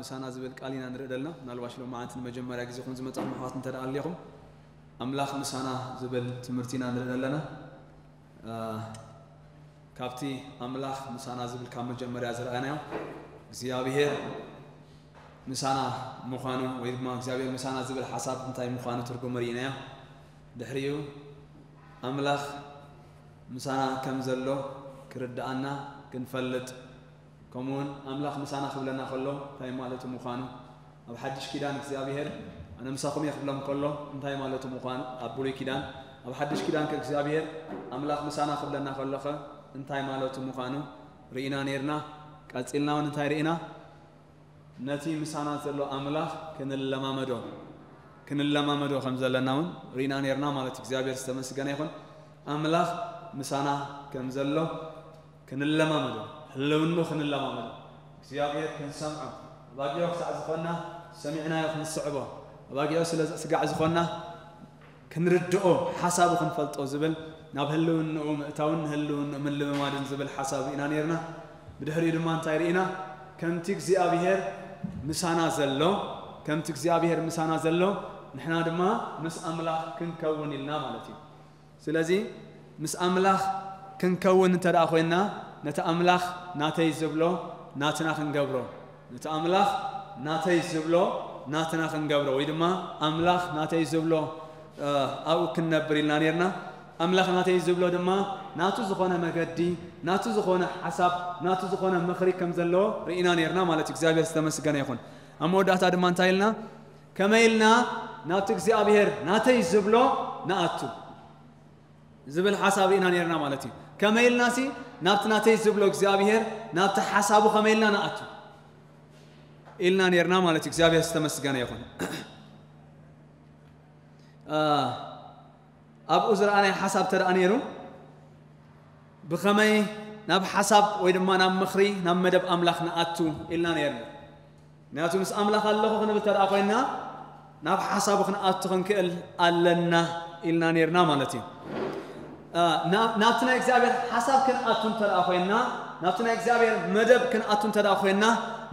ምሳና ዝብል ቃል ኢና ንርኢ ዘለና። ምናልባሽ ሎማዓንቲ ንመጀመርያ ግዜ ኹም ዝመጻኹም ኣሕዋት እንተ ደኣ ኣሊኹም፣ ኣምላኽ ምሳና ዝብል ትምህርቲ ኢና ንርኢ ዘለና። እ፣ ካብቲ ኣምላኽ ምሳና ዝብል ካብ መጀመርያ ዝረኣናዮ እግዚኣብሔር ምሳና ምዃኑ ወይ ድማ እግዚኣብሔር ምሳና ዝብል ሓሳብ እንታይ ምዃኑ ትርጉሙ ርኢናዮ። ድሕሪኡ ኣምላኽ ምሳና ከም ዘሎ ክርድኣና ክንፈልጥ፣ ከምኡውን ኣምላኽ ምሳና ክብለና ከሎ እንታይ ማለቱ ምዃኑ፣ ኣብ ሓድሽ ኪዳን እግዚኣብሔር ኣነ ምሳኹም እየ ክብሎም ከሎ እንታይ ማለቱ ምዃኑ፣ ኣብ ብሉይ ኪዳን፣ ኣብ ሓድሽ ኪዳን ከ እግዚኣብሔር ኣምላኽ ምሳና ክብለና ከሎ ኸ እንታይ ማለቱ ምዃኑ ርኢና ነይርና። ቀጺልና እውን እንታይ ርኢና? ነቲ ምሳና ዘሎ ኣምላኽ ክንለማመዶ፣ ክንለማመዶ ከም ዘለና እውን ርኢና ነይርና ማለት እዩ። እግዚኣብሔር ዝተመስገነ ይኹን። ኣምላኽ ምሳና ከም ዘሎ ክንለማመዶ፣ ህልውንኡ ክንለማመዶ፣ እግዚኣብሔር ክንሰምዖ፣ ኣባጊዑ ክሳዕ ዝኾንና ሰሚዕናዮ ክንስዕቦ፣ ኣባጊዑ ስለ ስጋዕ ዝኾንና ክንርድኦ፣ ሓሳቡ ክንፈልጦ ዝብል ናብ ህልውንኡ ምእታውን ንህልውንኡ ምልምማድን ዝብል ሓሳብ ርኢና ነይርና። ብድሕሪኡ ድማ እንታይ ርኢና? ከምቲ እግዚኣብሔር ምሳና ዘሎ፣ ከምቲ እግዚኣብሔር ምሳና ዘሎ፣ ንሕና ድማ ምስ ኣምላኽ ክንከውን ኢልና ማለት እዩ። ስለዚ ምስ ኣምላኽ ክንከውን እንተ ደኣ ኮይንና፣ ነቲ ኣምላኽ ናተይ ዝብሎ ናትና ክንገብሮ፣ ነቲ ኣምላኽ ናተይ ዝብሎ ናትና ክንገብሮ፣ ወይ ድማ ኣምላኽ ናተይ ዝብሎ፣ እ፣ ኣብኡ ክንነብር ኢልና ነይርና። ኣምላኽ ናተይ ዝብሎ ድማ ናቱ ዝኾነ መገዲ፣ ናቱ ዝኾነ ሓሳብ፣ ናቱ ዝኾነ ምኽሪ ከም ዘለዎ ርኢና ነይርና ማለት እዩ። እግዚኣብሔር ዝተመስገነ ይኹን። ኣብ መወዳእታ ድማ እንታይ ኢልና? ከመይ ኢልና ናብቲ እግዚኣብሔር ናተይ ዝብሎ ንኣቱ? ዝብል ሓሳብ ኢና ነይርና ማለት እዩ። ከመይ ኢልናሲ ናብቲ ናተይ ዝብሎ እግዚኣብሔር፣ ናብቲ ሓሳቡ ከመይ ኢልና ንኣቱ ኢልና ነይርና ማለት እዩ። እግዚኣብሔር ዝተመስገነ ይኹን። እ፣ ኣብኡ ዝረኣናይ ሓሳብ ተደኣ ነይሩ፣ ብኸመይ ናብ ሓሳብ ወይ ድማ ናብ ምኽሪ፣ ናብ መደብ ኣምላኽ ንኣቱ ኢልና ነይርና። ምክንያቱ ምስ ኣምላኽ ኣለኹ ክንብል ተደኣ ኮይንና፣ ናብ ሓሳቡ ክንኣቱ ክንክእል ኣለና ኢልና ነይርና ማለት እዩ። እ፣ ናብ-፣ ናብቲ ናይ እግዚኣብሔር ሓሳብ ክንኣቱ እንተ ደኣ ኮይንና፣ ናብቲ ናይ እግዚኣብሔር መደብ ክንኣቱ እንተ ደኣ ኮይንና፣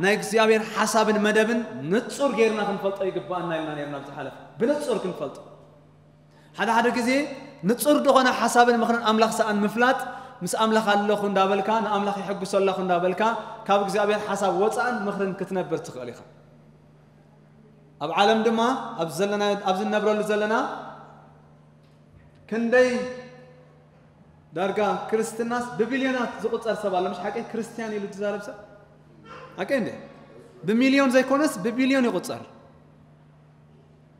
ናይ እግዚኣብሔር ሓሳብን መደብን ንጹር ጌርና ክንፈልጦ ይግባኣና ኢልና ነይርና። ብዝሓለፈ ብንጹር ክንፈልጦ። ሓደ ሓደ ግዜ ንጹር ዝኾነ ሓሳብን ምኽርን ኣምላኽ ሰኣን ምፍላጥ፣ ምስ ኣምላኽ ኣለኹ እንዳበልካ፣ ንኣምላኽ የሐጉሶ ኣለኹ እንዳበልካ፣ ካብ እግዚኣብሔር ሓሳብ ወጻእን ምኽርን ክትነብር ትኽእል ኢኻ። ኣብ ዓለም ድማ፣ ኣብ ዘለና፣ ኣብዚ እንነብረሉ ዘለና፣ ክንደይ ዳርጋ ክርስትናስ ብቢልዮናት ዝቑጸር ሰብ ኣሎ። ምሽ ሓቀይ? ክርስትያን ኢሉ ዝዛረብ ሰብ ሓቀይ እንደ ብሚልዮን ዘይኮነስ ብቢልዮን ይቑጸር።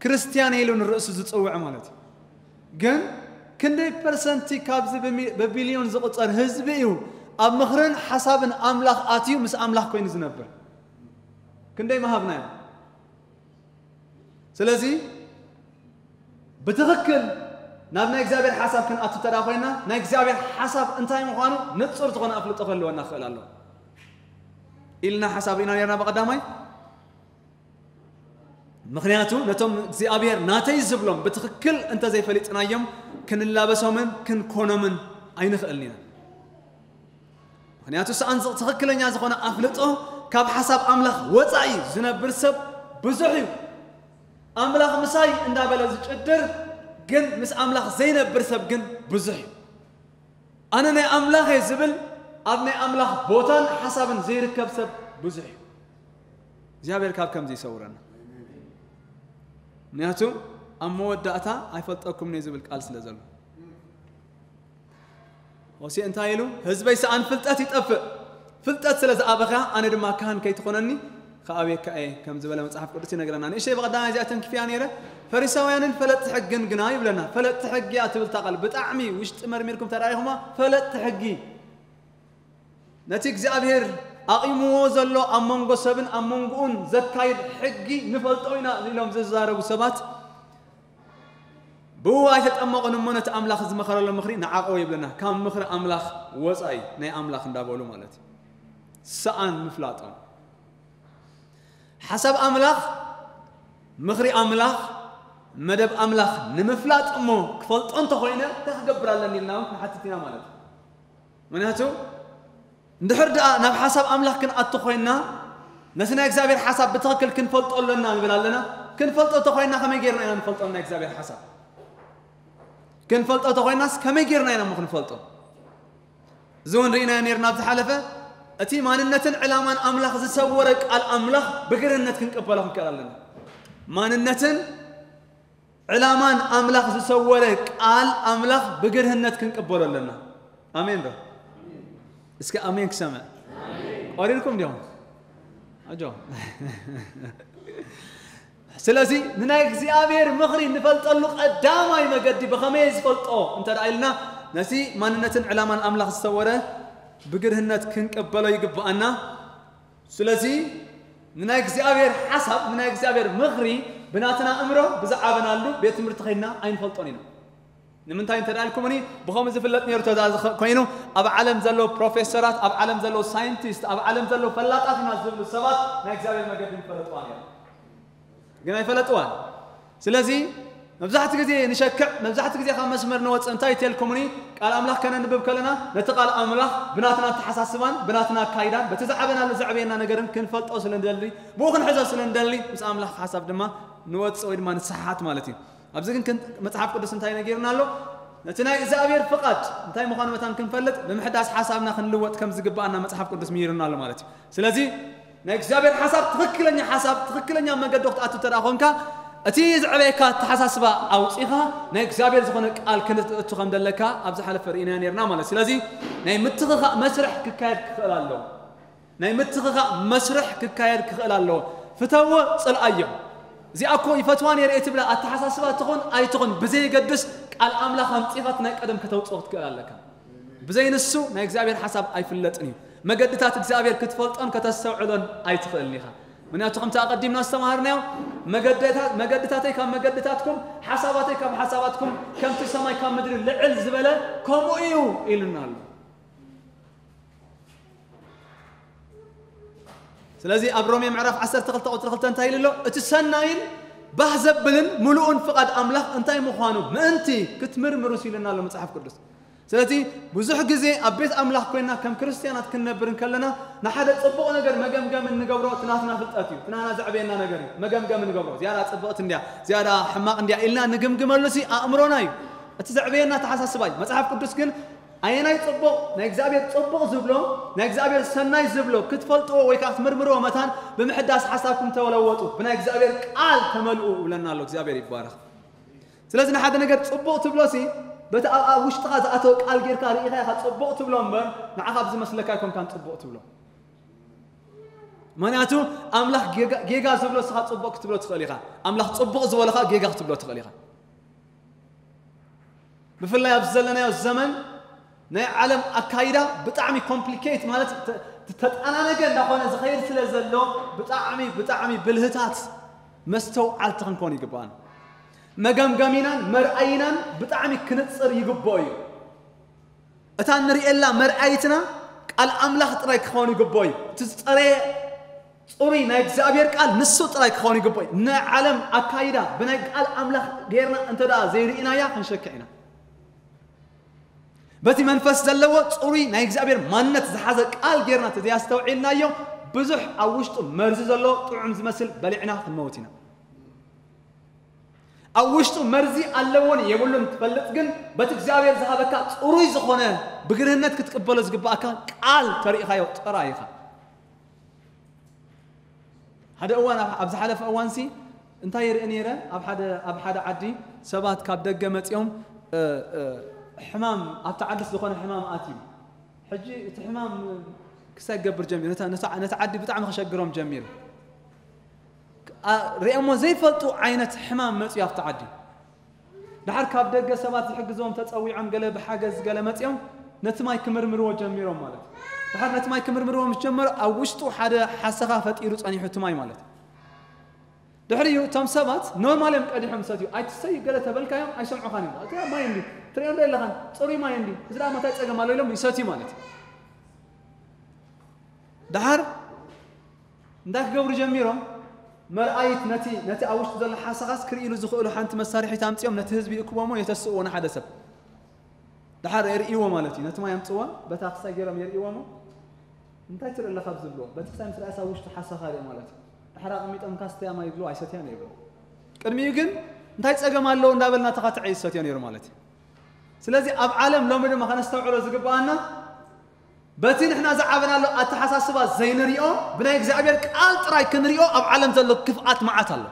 ክርስትያን ኢሉ ንርእሱ ዝጽውዕ ማለት እዩ። ግን ክንደይ ፐርሰንቲ ካብዚ ብሚ-፣ ብቢልዮን ዝቑጸር ህዝቢ እዩ ኣብ ምኽርን ሓሳብን ኣምላኽ ኣትዩ ምስ ኣምላኽ ኮይኑ ዝነብር? ክንደይ ምሃብናዮ? ስለዚ ብትኽክል ናብ ናይ እግዚኣብሔር ሓሳብ ክንኣቱ እንተ ደኣ ኮይና፣ ናይ እግዚኣብሔር ሓሳብ እንታይ ምዃኑ ንጹር ዝኾነ ኣፍልጦ ክህልወና ክኽእል ኣለዎ ኢልና ሓሳብ ኢና ነርና ብቐዳማይ። ምኽንያቱ ነቶም እግዚኣብሔር ናተይ ዝብሎም ብትኽክል እንተ ዘይፈሊጥናዮም ክንላበሶምን ክንኮኖምን ኣይንኽእልን ኢና። ምኽንያቱ ሰኣን ትኽክለኛ ዝኾነ ኣፍልጦ ካብ ሓሳብ ኣምላኽ ወጻኢ ዝነብር ሰብ ብዙሕ እዩ። ኣምላኽ ምሳይ እንዳበለ ዝጭድር ግን ምስ ኣምላኽ ዘይነብር ሰብ ግን ብዙሕ እዩ። ኣነ ናይ ኣምላኽ እየ ዝብል ኣብ ናይ ኣምላኽ ቦታን ሓሳብን ዘይርከብ ሰብ ብዙሕ እዩ። እግዚኣብሔር ካብ ከምዚ ይሰውረና። ምኽንያቱ ኣብ መወዳእታ ኣይፈልጠኩም እየ ዝብል ቃል ስለ ዘሎ። ሆሴዕ እንታይ ኢሉ? ህዝበይ ሰኣን ፍልጠት ይጠፍእ። ፍልጠት ስለ ዝኣበኻ ኣነ ድማ ካህን ከይትኾነኒ ክኣብየካ እየ ከም ዝበለ መጽሓፍ ቅዱስ ይነግረና። ንእሽተይ ብቐዳማይ እዚኣ ተንኪፍያ ነይረ። ፈሪሳውያንን ፈለጥቲ ሕግን ግና ይብለና። ፈለጥቲ ሕጊ እያ ትብል እታ ቃል። ብጣዕሚ ውሽጢ መርሚርኩም ተራኢኹማ፣ ፈለጥቲ ሕጊ። ነቲ እግዚኣብሔር ኣቒምዎ ዘሎ ኣብ መንጎ ሰብን ኣብ መንጎኡን ዘካይድ ሕጊ ንፈልጦ ኢና ኢሎም ዝዛረቡ ሰባት፣ ብኡ ኣይተጠመቑን እሞ ነቲ ኣምላኽ ዝመኸረሎም ምኽሪ ንዓቕዎ ይብለና። ካብ ምኽሪ ኣምላኽ ወጻኢ ናይ ኣምላኽ እንዳበሉ ማለት እዩ። ሰኣን ምፍላጦም። ሓሳብ ኣምላኽ፣ ምኽሪ ኣምላኽ፣ መደብ ኣምላኽ ንምፍላጥ እሞ ክፈልጦ እንተኾይነ እንታይ ክገብር ኣለኒ ኢልና እውን ክንሓትት ኢና ማለት እዩ። ምኽንያቱ እንድሕር ደኣ ናብ ሓሳብ ኣምላኽ ክንኣቱ ኮይንና፣ ነቲ ናይ እግዚኣብሔር ሓሳብ ብትኽክል ክንፈልጦ ኣለና ንብል ኣለና። ክንፈልጦ ተኾይና ከመይ ጌርና ኢና ንፈልጦ ናይ እግዚኣብሔር ሓሳብ? ክንፈልጦ ተኾይናስ ከመይ ጌርና ኢና እሞ ክንፈልጦ? እዚ እውን ርኢናዮ ነርና ኣብ ዝሓለፈ። እቲ ማንነትን ዕላማን ኣምላኽ ዝሰወረ ቃል ኣምላኽ ብግርህነት ክንቀበሎ ክንክእል ኣለና። ማንነትን ዕላማን ኣምላኽ ዝሰወረ ቃል ኣምላኽ ብግርህነት ክንቀበሎ ኣለና። ኣሜን ዶ? እስከ ኣሜን ክሰምዕ። ቆሪርኩም ዲኹም? ኣጆ። ስለዚ ንናይ እግዚኣብሔር ምኽሪ ንፈልጠሉ ቀዳማይ መገዲ ብኸመይ ዝፈልጦ እንተ ደኣ ኢልና፣ ነቲ ማንነትን ዕላማን ኣምላኽ ዝሰወረ ብግርህነት ክንቀበሎ ይግብኣና። ስለዚ ንናይ እግዚኣብሔር ሓሳብ፣ ንናይ እግዚኣብሔር ምኽሪ ብናትና እምሮ ብዝዓበናሉ ቤት ትምህርቲ ኸይድና ኣይንፈልጦን ኢና። ንምንታይ እንተ ደኣ ኢልኩምኒ፣ ብኸምኡ ዝፍለጥ ነይሩ ተዛ ዝኸ-፣ ኮይኑ፣ ኣብ ዓለም ዘለዉ ፕሮፌሰራት፣ ኣብ ዓለም ዘለዉ ሳይንቲስት፣ ኣብ ዓለም ዘለዉ ፈላጣት ኢና ዝብሉ ሰባት ናይ እግዚኣብሔር መገዲ ይፈለጥዋ ነይሩ። ግን ኣይፈለጥዋን። ስለዚ መብዛሕቲ ግዜ ንሸክዕ፣ መብዛሕቲ ግዜ ካብ መስመር ንወፅእ። እንታይ ተልኩምኒ፣ ቃል ኣምላኽ ከነንብብ ከለና ነቲ ቃል ኣምላኽ ብናትና ኣተሓሳስባን ብናትና ኣካይዳን በቲ ዝዓበናሉ ዘዕበየና ነገርን ክንፈልጦ ስለ ንደሊ፣ ብኡ ክንሕዞ ስለ ንደሊ፣ ምስ ኣምላኽ ሓሳብ ድማ ንወፅእ ወይ ድማ ንሰሓሓት ማለት እዩ። ኣብዚ ግን ክን-፣ መጽሓፍ ቅዱስ እንታይ ነጊርና ኣሎ? ነቲ ናይ እግዚኣብሔር ፍቓድ እንታይ ምዃኑ መታን ክንፈልጥ፣ ብምሕዳስ ሓሳብና ክንልወጥ ከም ዝግብኣና መጽሓፍ ቅዱስ ምሂርና ኣሎ ማለት እዩ። ስለዚ ናይ እግዚኣብሔር ሓሳብ ትኽክለኛ ሓሳብ፣ ትኽክለኛ መገዲ ክትኣቱ እንተ ደኣ ኾንካ፣ እቲ ዝዕበየካ ኣተሓሳስባ ኣውጺኻ ናይ እግዚኣብሔር ዝኾነ ቃል ክንእቱ ከም ዘለካ ኣብ ዝሓለፈ ርኢና ነርና ማለት። ስለዚ ናይ ምትኽኻእ መስርሕ ክካየድ ክኽእል ኣለዎ። ናይ ምትኽኻእ መስርሕ ክካየድ ክኽእል ኣለዎ። ፍተዎ፣ ጽልኣዮ። እዚኣ እኮ ይፈትዋ ነይረ እትብላ ኣተሓሳስባ ትኹን ኣይትኹን ብዘየገድስ፣ ቃል ኣምላኽ ኣምጺኻ እቲ ናይ ቀደም ከተውጽኦ ክትክእል ኣለካ። ብዘይ ንሱ ናይ እግዚኣብሔር ሓሳብ ኣይፍለጥን እዩ። መገድታት እግዚኣብሔር ክትፈልጦን ከተስተውዕሎን ኣይትኽእልን ኢኻ። ምኽንያቱ ከምቲ ኣቐዲምና ዝተማሃርናዮ፣ መገድታ-፣ መገድታተይ ካብ መገድታትኩም፣ ሓሳባተይ ካብ ሓሳባትኩም፣ ከምቲ ሰማይ ካብ ምድሪ ልዕል ዝበለ ከምኡ እዩ ኢሉና ኣሎ። ስለዚ ኣብ ሮሜ ምዕራፍ ዓሰርተ ክልተ ቁጽሪ ክልተ እንታይ ኢሉ ኣሎ? እቲ ሰናይን ባህ ዘብልን ምሉእን ፍቓድ ኣምላኽ እንታይ ምዃኑ ምእንቲ ክትምርምሩስ ኢሉና ኣሎ መጽሓፍ ቅዱስ። ስለዚ ብዙሕ ግዜ ኣብ ቤት ኣምላኽ ኮይና ከም ክርስትያናት ክንነብር እንከለና ንሓደ ጽቡቕ ነገር መገምገምን ንገብሮ እቲ ናትና ፍልጠት እዩ። እቲ ናና ዘዕበየና ነገር እዩ። መገምገም ንገብሮ። ዝያዳ ጽብቕቲ እንድያ፣ ዝያዳ ሕማቕ እንድያ ኢልና ንግምግመሉ ሲ ኣእምሮና እዩ። እቲ ዘዕበየና ተሓሳስባ እዩ። መጽሓፍ ቅዱስ ግን ኣየናይ ጽቡቕ፣ ናይ እግዚኣብሔር ጽቡቕ ዝብሎ፣ ናይ እግዚኣብሔር ሰናይ ዝብሎ ክትፈልጥዎ ወይ ከዓ ክትምርምርዎ መታን ብምሕዳስ ሓሳብኩም ተለወጡ፣ ብናይ እግዚኣብሔር ቃል ተመልኡ ይብለና ኣሎ። እግዚኣብሔር ይባረኽ። ስለዚ ንሓደ ነገር ጽቡቕ ትብሎ ሲ በቲ ኣብ፣ ኣብ ውሽጥኻ ዝኣተወ ቃል ጌርካ ርኢኻ ኢኻ ጽቡቕ ትብሎ እምበር ንዓኻ ኣብ ዝመስለካ ኣይኮንካን ጽቡቕ ትብሎ። ምኽንያቱ ኣምላኽ ጌጋ፣ ጌጋ ዝብሎ ንስኻ ጽቡቕ ክትብሎ ትኽእል ኢኻ። ኣምላኽ ጽቡቕ ዝበሎ ኸኣ ጌጋ ክትብሎ ትኽእል ኢኻ። ብፍላይ ኣብዚ ዘለናዮ ዘመን ናይ ዓለም ኣካይዳ ብጣዕሚ ኮምፕሊኬት ማለት ተ-፣ ተጠናነገ እንዳኾነ ዝኸይድ ስለ ዘሎ ብጣዕሚ፣ ብጣዕሚ ብልህታት መስተውዓልቲ ክንኮን ይግባኣና። መገምገሚናን መርኣይናን ብጣዕሚ ክንጽር ይግብኦ እዩ። እታ ንርእየላ መርኣይትና ቃል ኣምላኽ ጥራይ ክኸውን ይግብኦ እዩ። እቲ ዝጸረየ ጽሩይ ናይ እግዚኣብሔር ቃል ንሱ ጥራይ ክኸውን ይግብኦ እዩ። ናይ ዓለም ኣካይዳ ብናይ ቃል ኣምላኽ ጌርና እንተ ደኣ ዘይርኢናያ ክንሸክዕ ኢና። በቲ መንፈስ ዘለዎ ጽሩይ ናይ እግዚኣብሔር ማንነት ዝሓዘ ቃል ጌርና እንተ ዘያስተውዒልናዮ ብዙሕ ኣብ ውሽጡ መርዚ ዘሎ ጥዑም ዝመስል በሊዕና ክንመውት ኢና። ኣብ ውሽጡ መርዚ ኣለዎን የብሉን ትፈልጥ ግን በቲ እግዚኣብሔር ዝሃበካ ጽሩይ ዝኾነ ብግርህነት ክትቅበሎ ዝግባኣካ ቃል ተሪኢኻዮ ጥራይ ኢኻ። ሓደ እዋን ኣብ፣ ኣብ ዝሓለፈ እዋንሲ እንታይ ይርኢ ነይረ? ኣብ ሓደ፣ ኣብ ሓደ ዓዲ ሰባት ካብ ደገ መጺኦም፣ እ፣ እ፣ ሕማም፣ ኣብቲ ዓድስ ዝኾነ ሕማም ኣትዩ። ሕጂ እቲ ሕማም ክሳይ ክገብር ጀሚሩ። ነታ፣ ነታ፣ ነቲ ዓዲ ብጣዕሚ ክሸግሮም ጀሚሩ። ኣ-፣ ሪኦሞ ዘይፈልጡ ዓይነት ሕማም መጺኡ ኣብቲ ዓዲ። ድሓር ካብ ደገ ሰባት ዝሕግዞም ተጸዊዖም ገለ ብሓገዝ ገለ መጺኦም ነቲ ማይ ክምርምርዎ ጀሚሮም ማለት እዩ። ድሓር ነቲ ማይ ክምርምርዎ ምስ ጀመሩ ኣብ ውሽጡ ሓደ ሓሰኻ ፈጢሩ ጸኒሑ እቲ ማይ ማለት እዩ። ድሕሪኡ እቶም ሰባት ኖርማል እዮም ቀዲሖም ሰትዩ። ኣይትሰትዩ ገለ ተበልካዮም ኣይሰምዑኻን እዮም። እቲ ማይ እንዲ ትሪኦ እንዶ የለኻን፣ ጽሩይ ማይ እንዲ። እዚ ደኣ መታይ ጸገም ኣሎ ኢሎም ይሰትዩ ማለት እዩ። ድሓር እንታይ ክገብሩ ጀሚሮም? መርኣይት ነቲ፣ ነቲ ኣብ ውሽጡ ዘሎ ሓሰኻስ ክርእይሉ ዝኽእሉ ሓንቲ መሳርሒት ኣምጺኦም ነቲ ህዝቢ ይእክቦሞ የተስእዎ ንሓደ ሰብ። ድሓር የርእይዎ ማለት እዩ። ነቲ ማይ ኣምጽዎ፣ በታ ክሳይ ገይሮም የርእይዎ እሞ፣ እንታይ ትርኢ ኣለኻ ዝብሎ በቲ ክሳይ ምስ ረኣሳ ውሽጢ ሓሳኻ ሪኦ ማለት እዩ። ድሕር ኣቐሚጦም ካስተያ ማይ ይብሎ ኣይሰትያን ይብሎ። ቅድሚኡ ግን እንታይ ጸገም ኣለዎ እንዳበልና ተኻትዐ ይሰትዮ ነይሩ ማለት እዩ። ስለዚ ኣብ ዓለም ሎሚ ድማ ከነስተውዕሎ ዝግባኣና በቲ ንሕና ዝዓበናሉ ኣተሓሳስባ ዘይንሪኦ ብናይ እግዚኣብሔር ቃል ጥራይ ክንሪኦ ኣብ ዓለም ዘሎ ክፍኣት መዓት ኣሎ።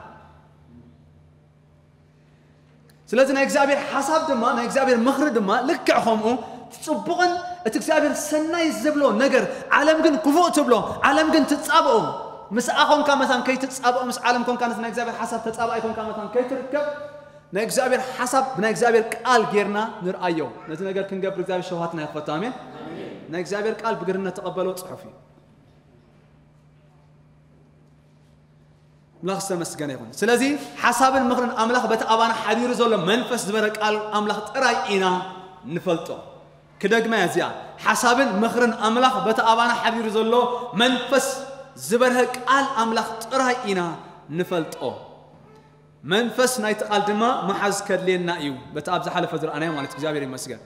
ስለዚ ናይ እግዚኣብሔር ሓሳብ ድማ ናይ እግዚኣብሔር ምኽሪ ድማ ልክዕ ከምኡ እቲ ጽቡቕን እቲ እግዚኣብሔር ሰናይ ዝብሎ ነገር ዓለም ግን ክፉእ ትብሎ ዓለም ግን ትጻብኦ ምስኣ ኮንካ መታን ከይትጻብኦ ምስ ዓለም ኮንካ ነቲ ናይ እግዚኣብሔር ሓሳብ ተጻባኣይ ኮንካ መታን ከይትርከብ ናይ እግዚኣብሔር ሓሳብ ብናይ እግዚኣብሔር ቃል ጌርና ንርኣዮ። ነቲ ነገር ክንገብር እግዚኣብሔር ሸውሃትና ይኽፈቶ። ኣሜን። ናይ እግዚኣብሔር ቃል ብግርነት ተቐበሎ ጽሑፍ እዩ። ኣምላኽ ዝተመስገነ ይኹን። ስለዚ ሓሳብን ምኽርን ኣምላኽ በቲ ኣባና ሓዲሩ ዘሎ መንፈስ ዝበረ ቃል ኣምላኽ ጥራይ ኢና ንፈልጦ። ክደግማ እያ እዚኣ፣ ሓሳብን ምኽርን ኣምላኽ በቲ ኣባና ሓዲሩ ዘሎ መንፈስ ዝበርሀ ቃል ኣምላኽ ጥራይ ኢና ንፈልጦ። መንፈስ ናይቲ ቃል ድማ መሓዝ ከድልየና እዩ። በቲ ኣብ ዝሓለፈ ዝረኣናዮ ማለት እግዚኣብሔር ይመስገን።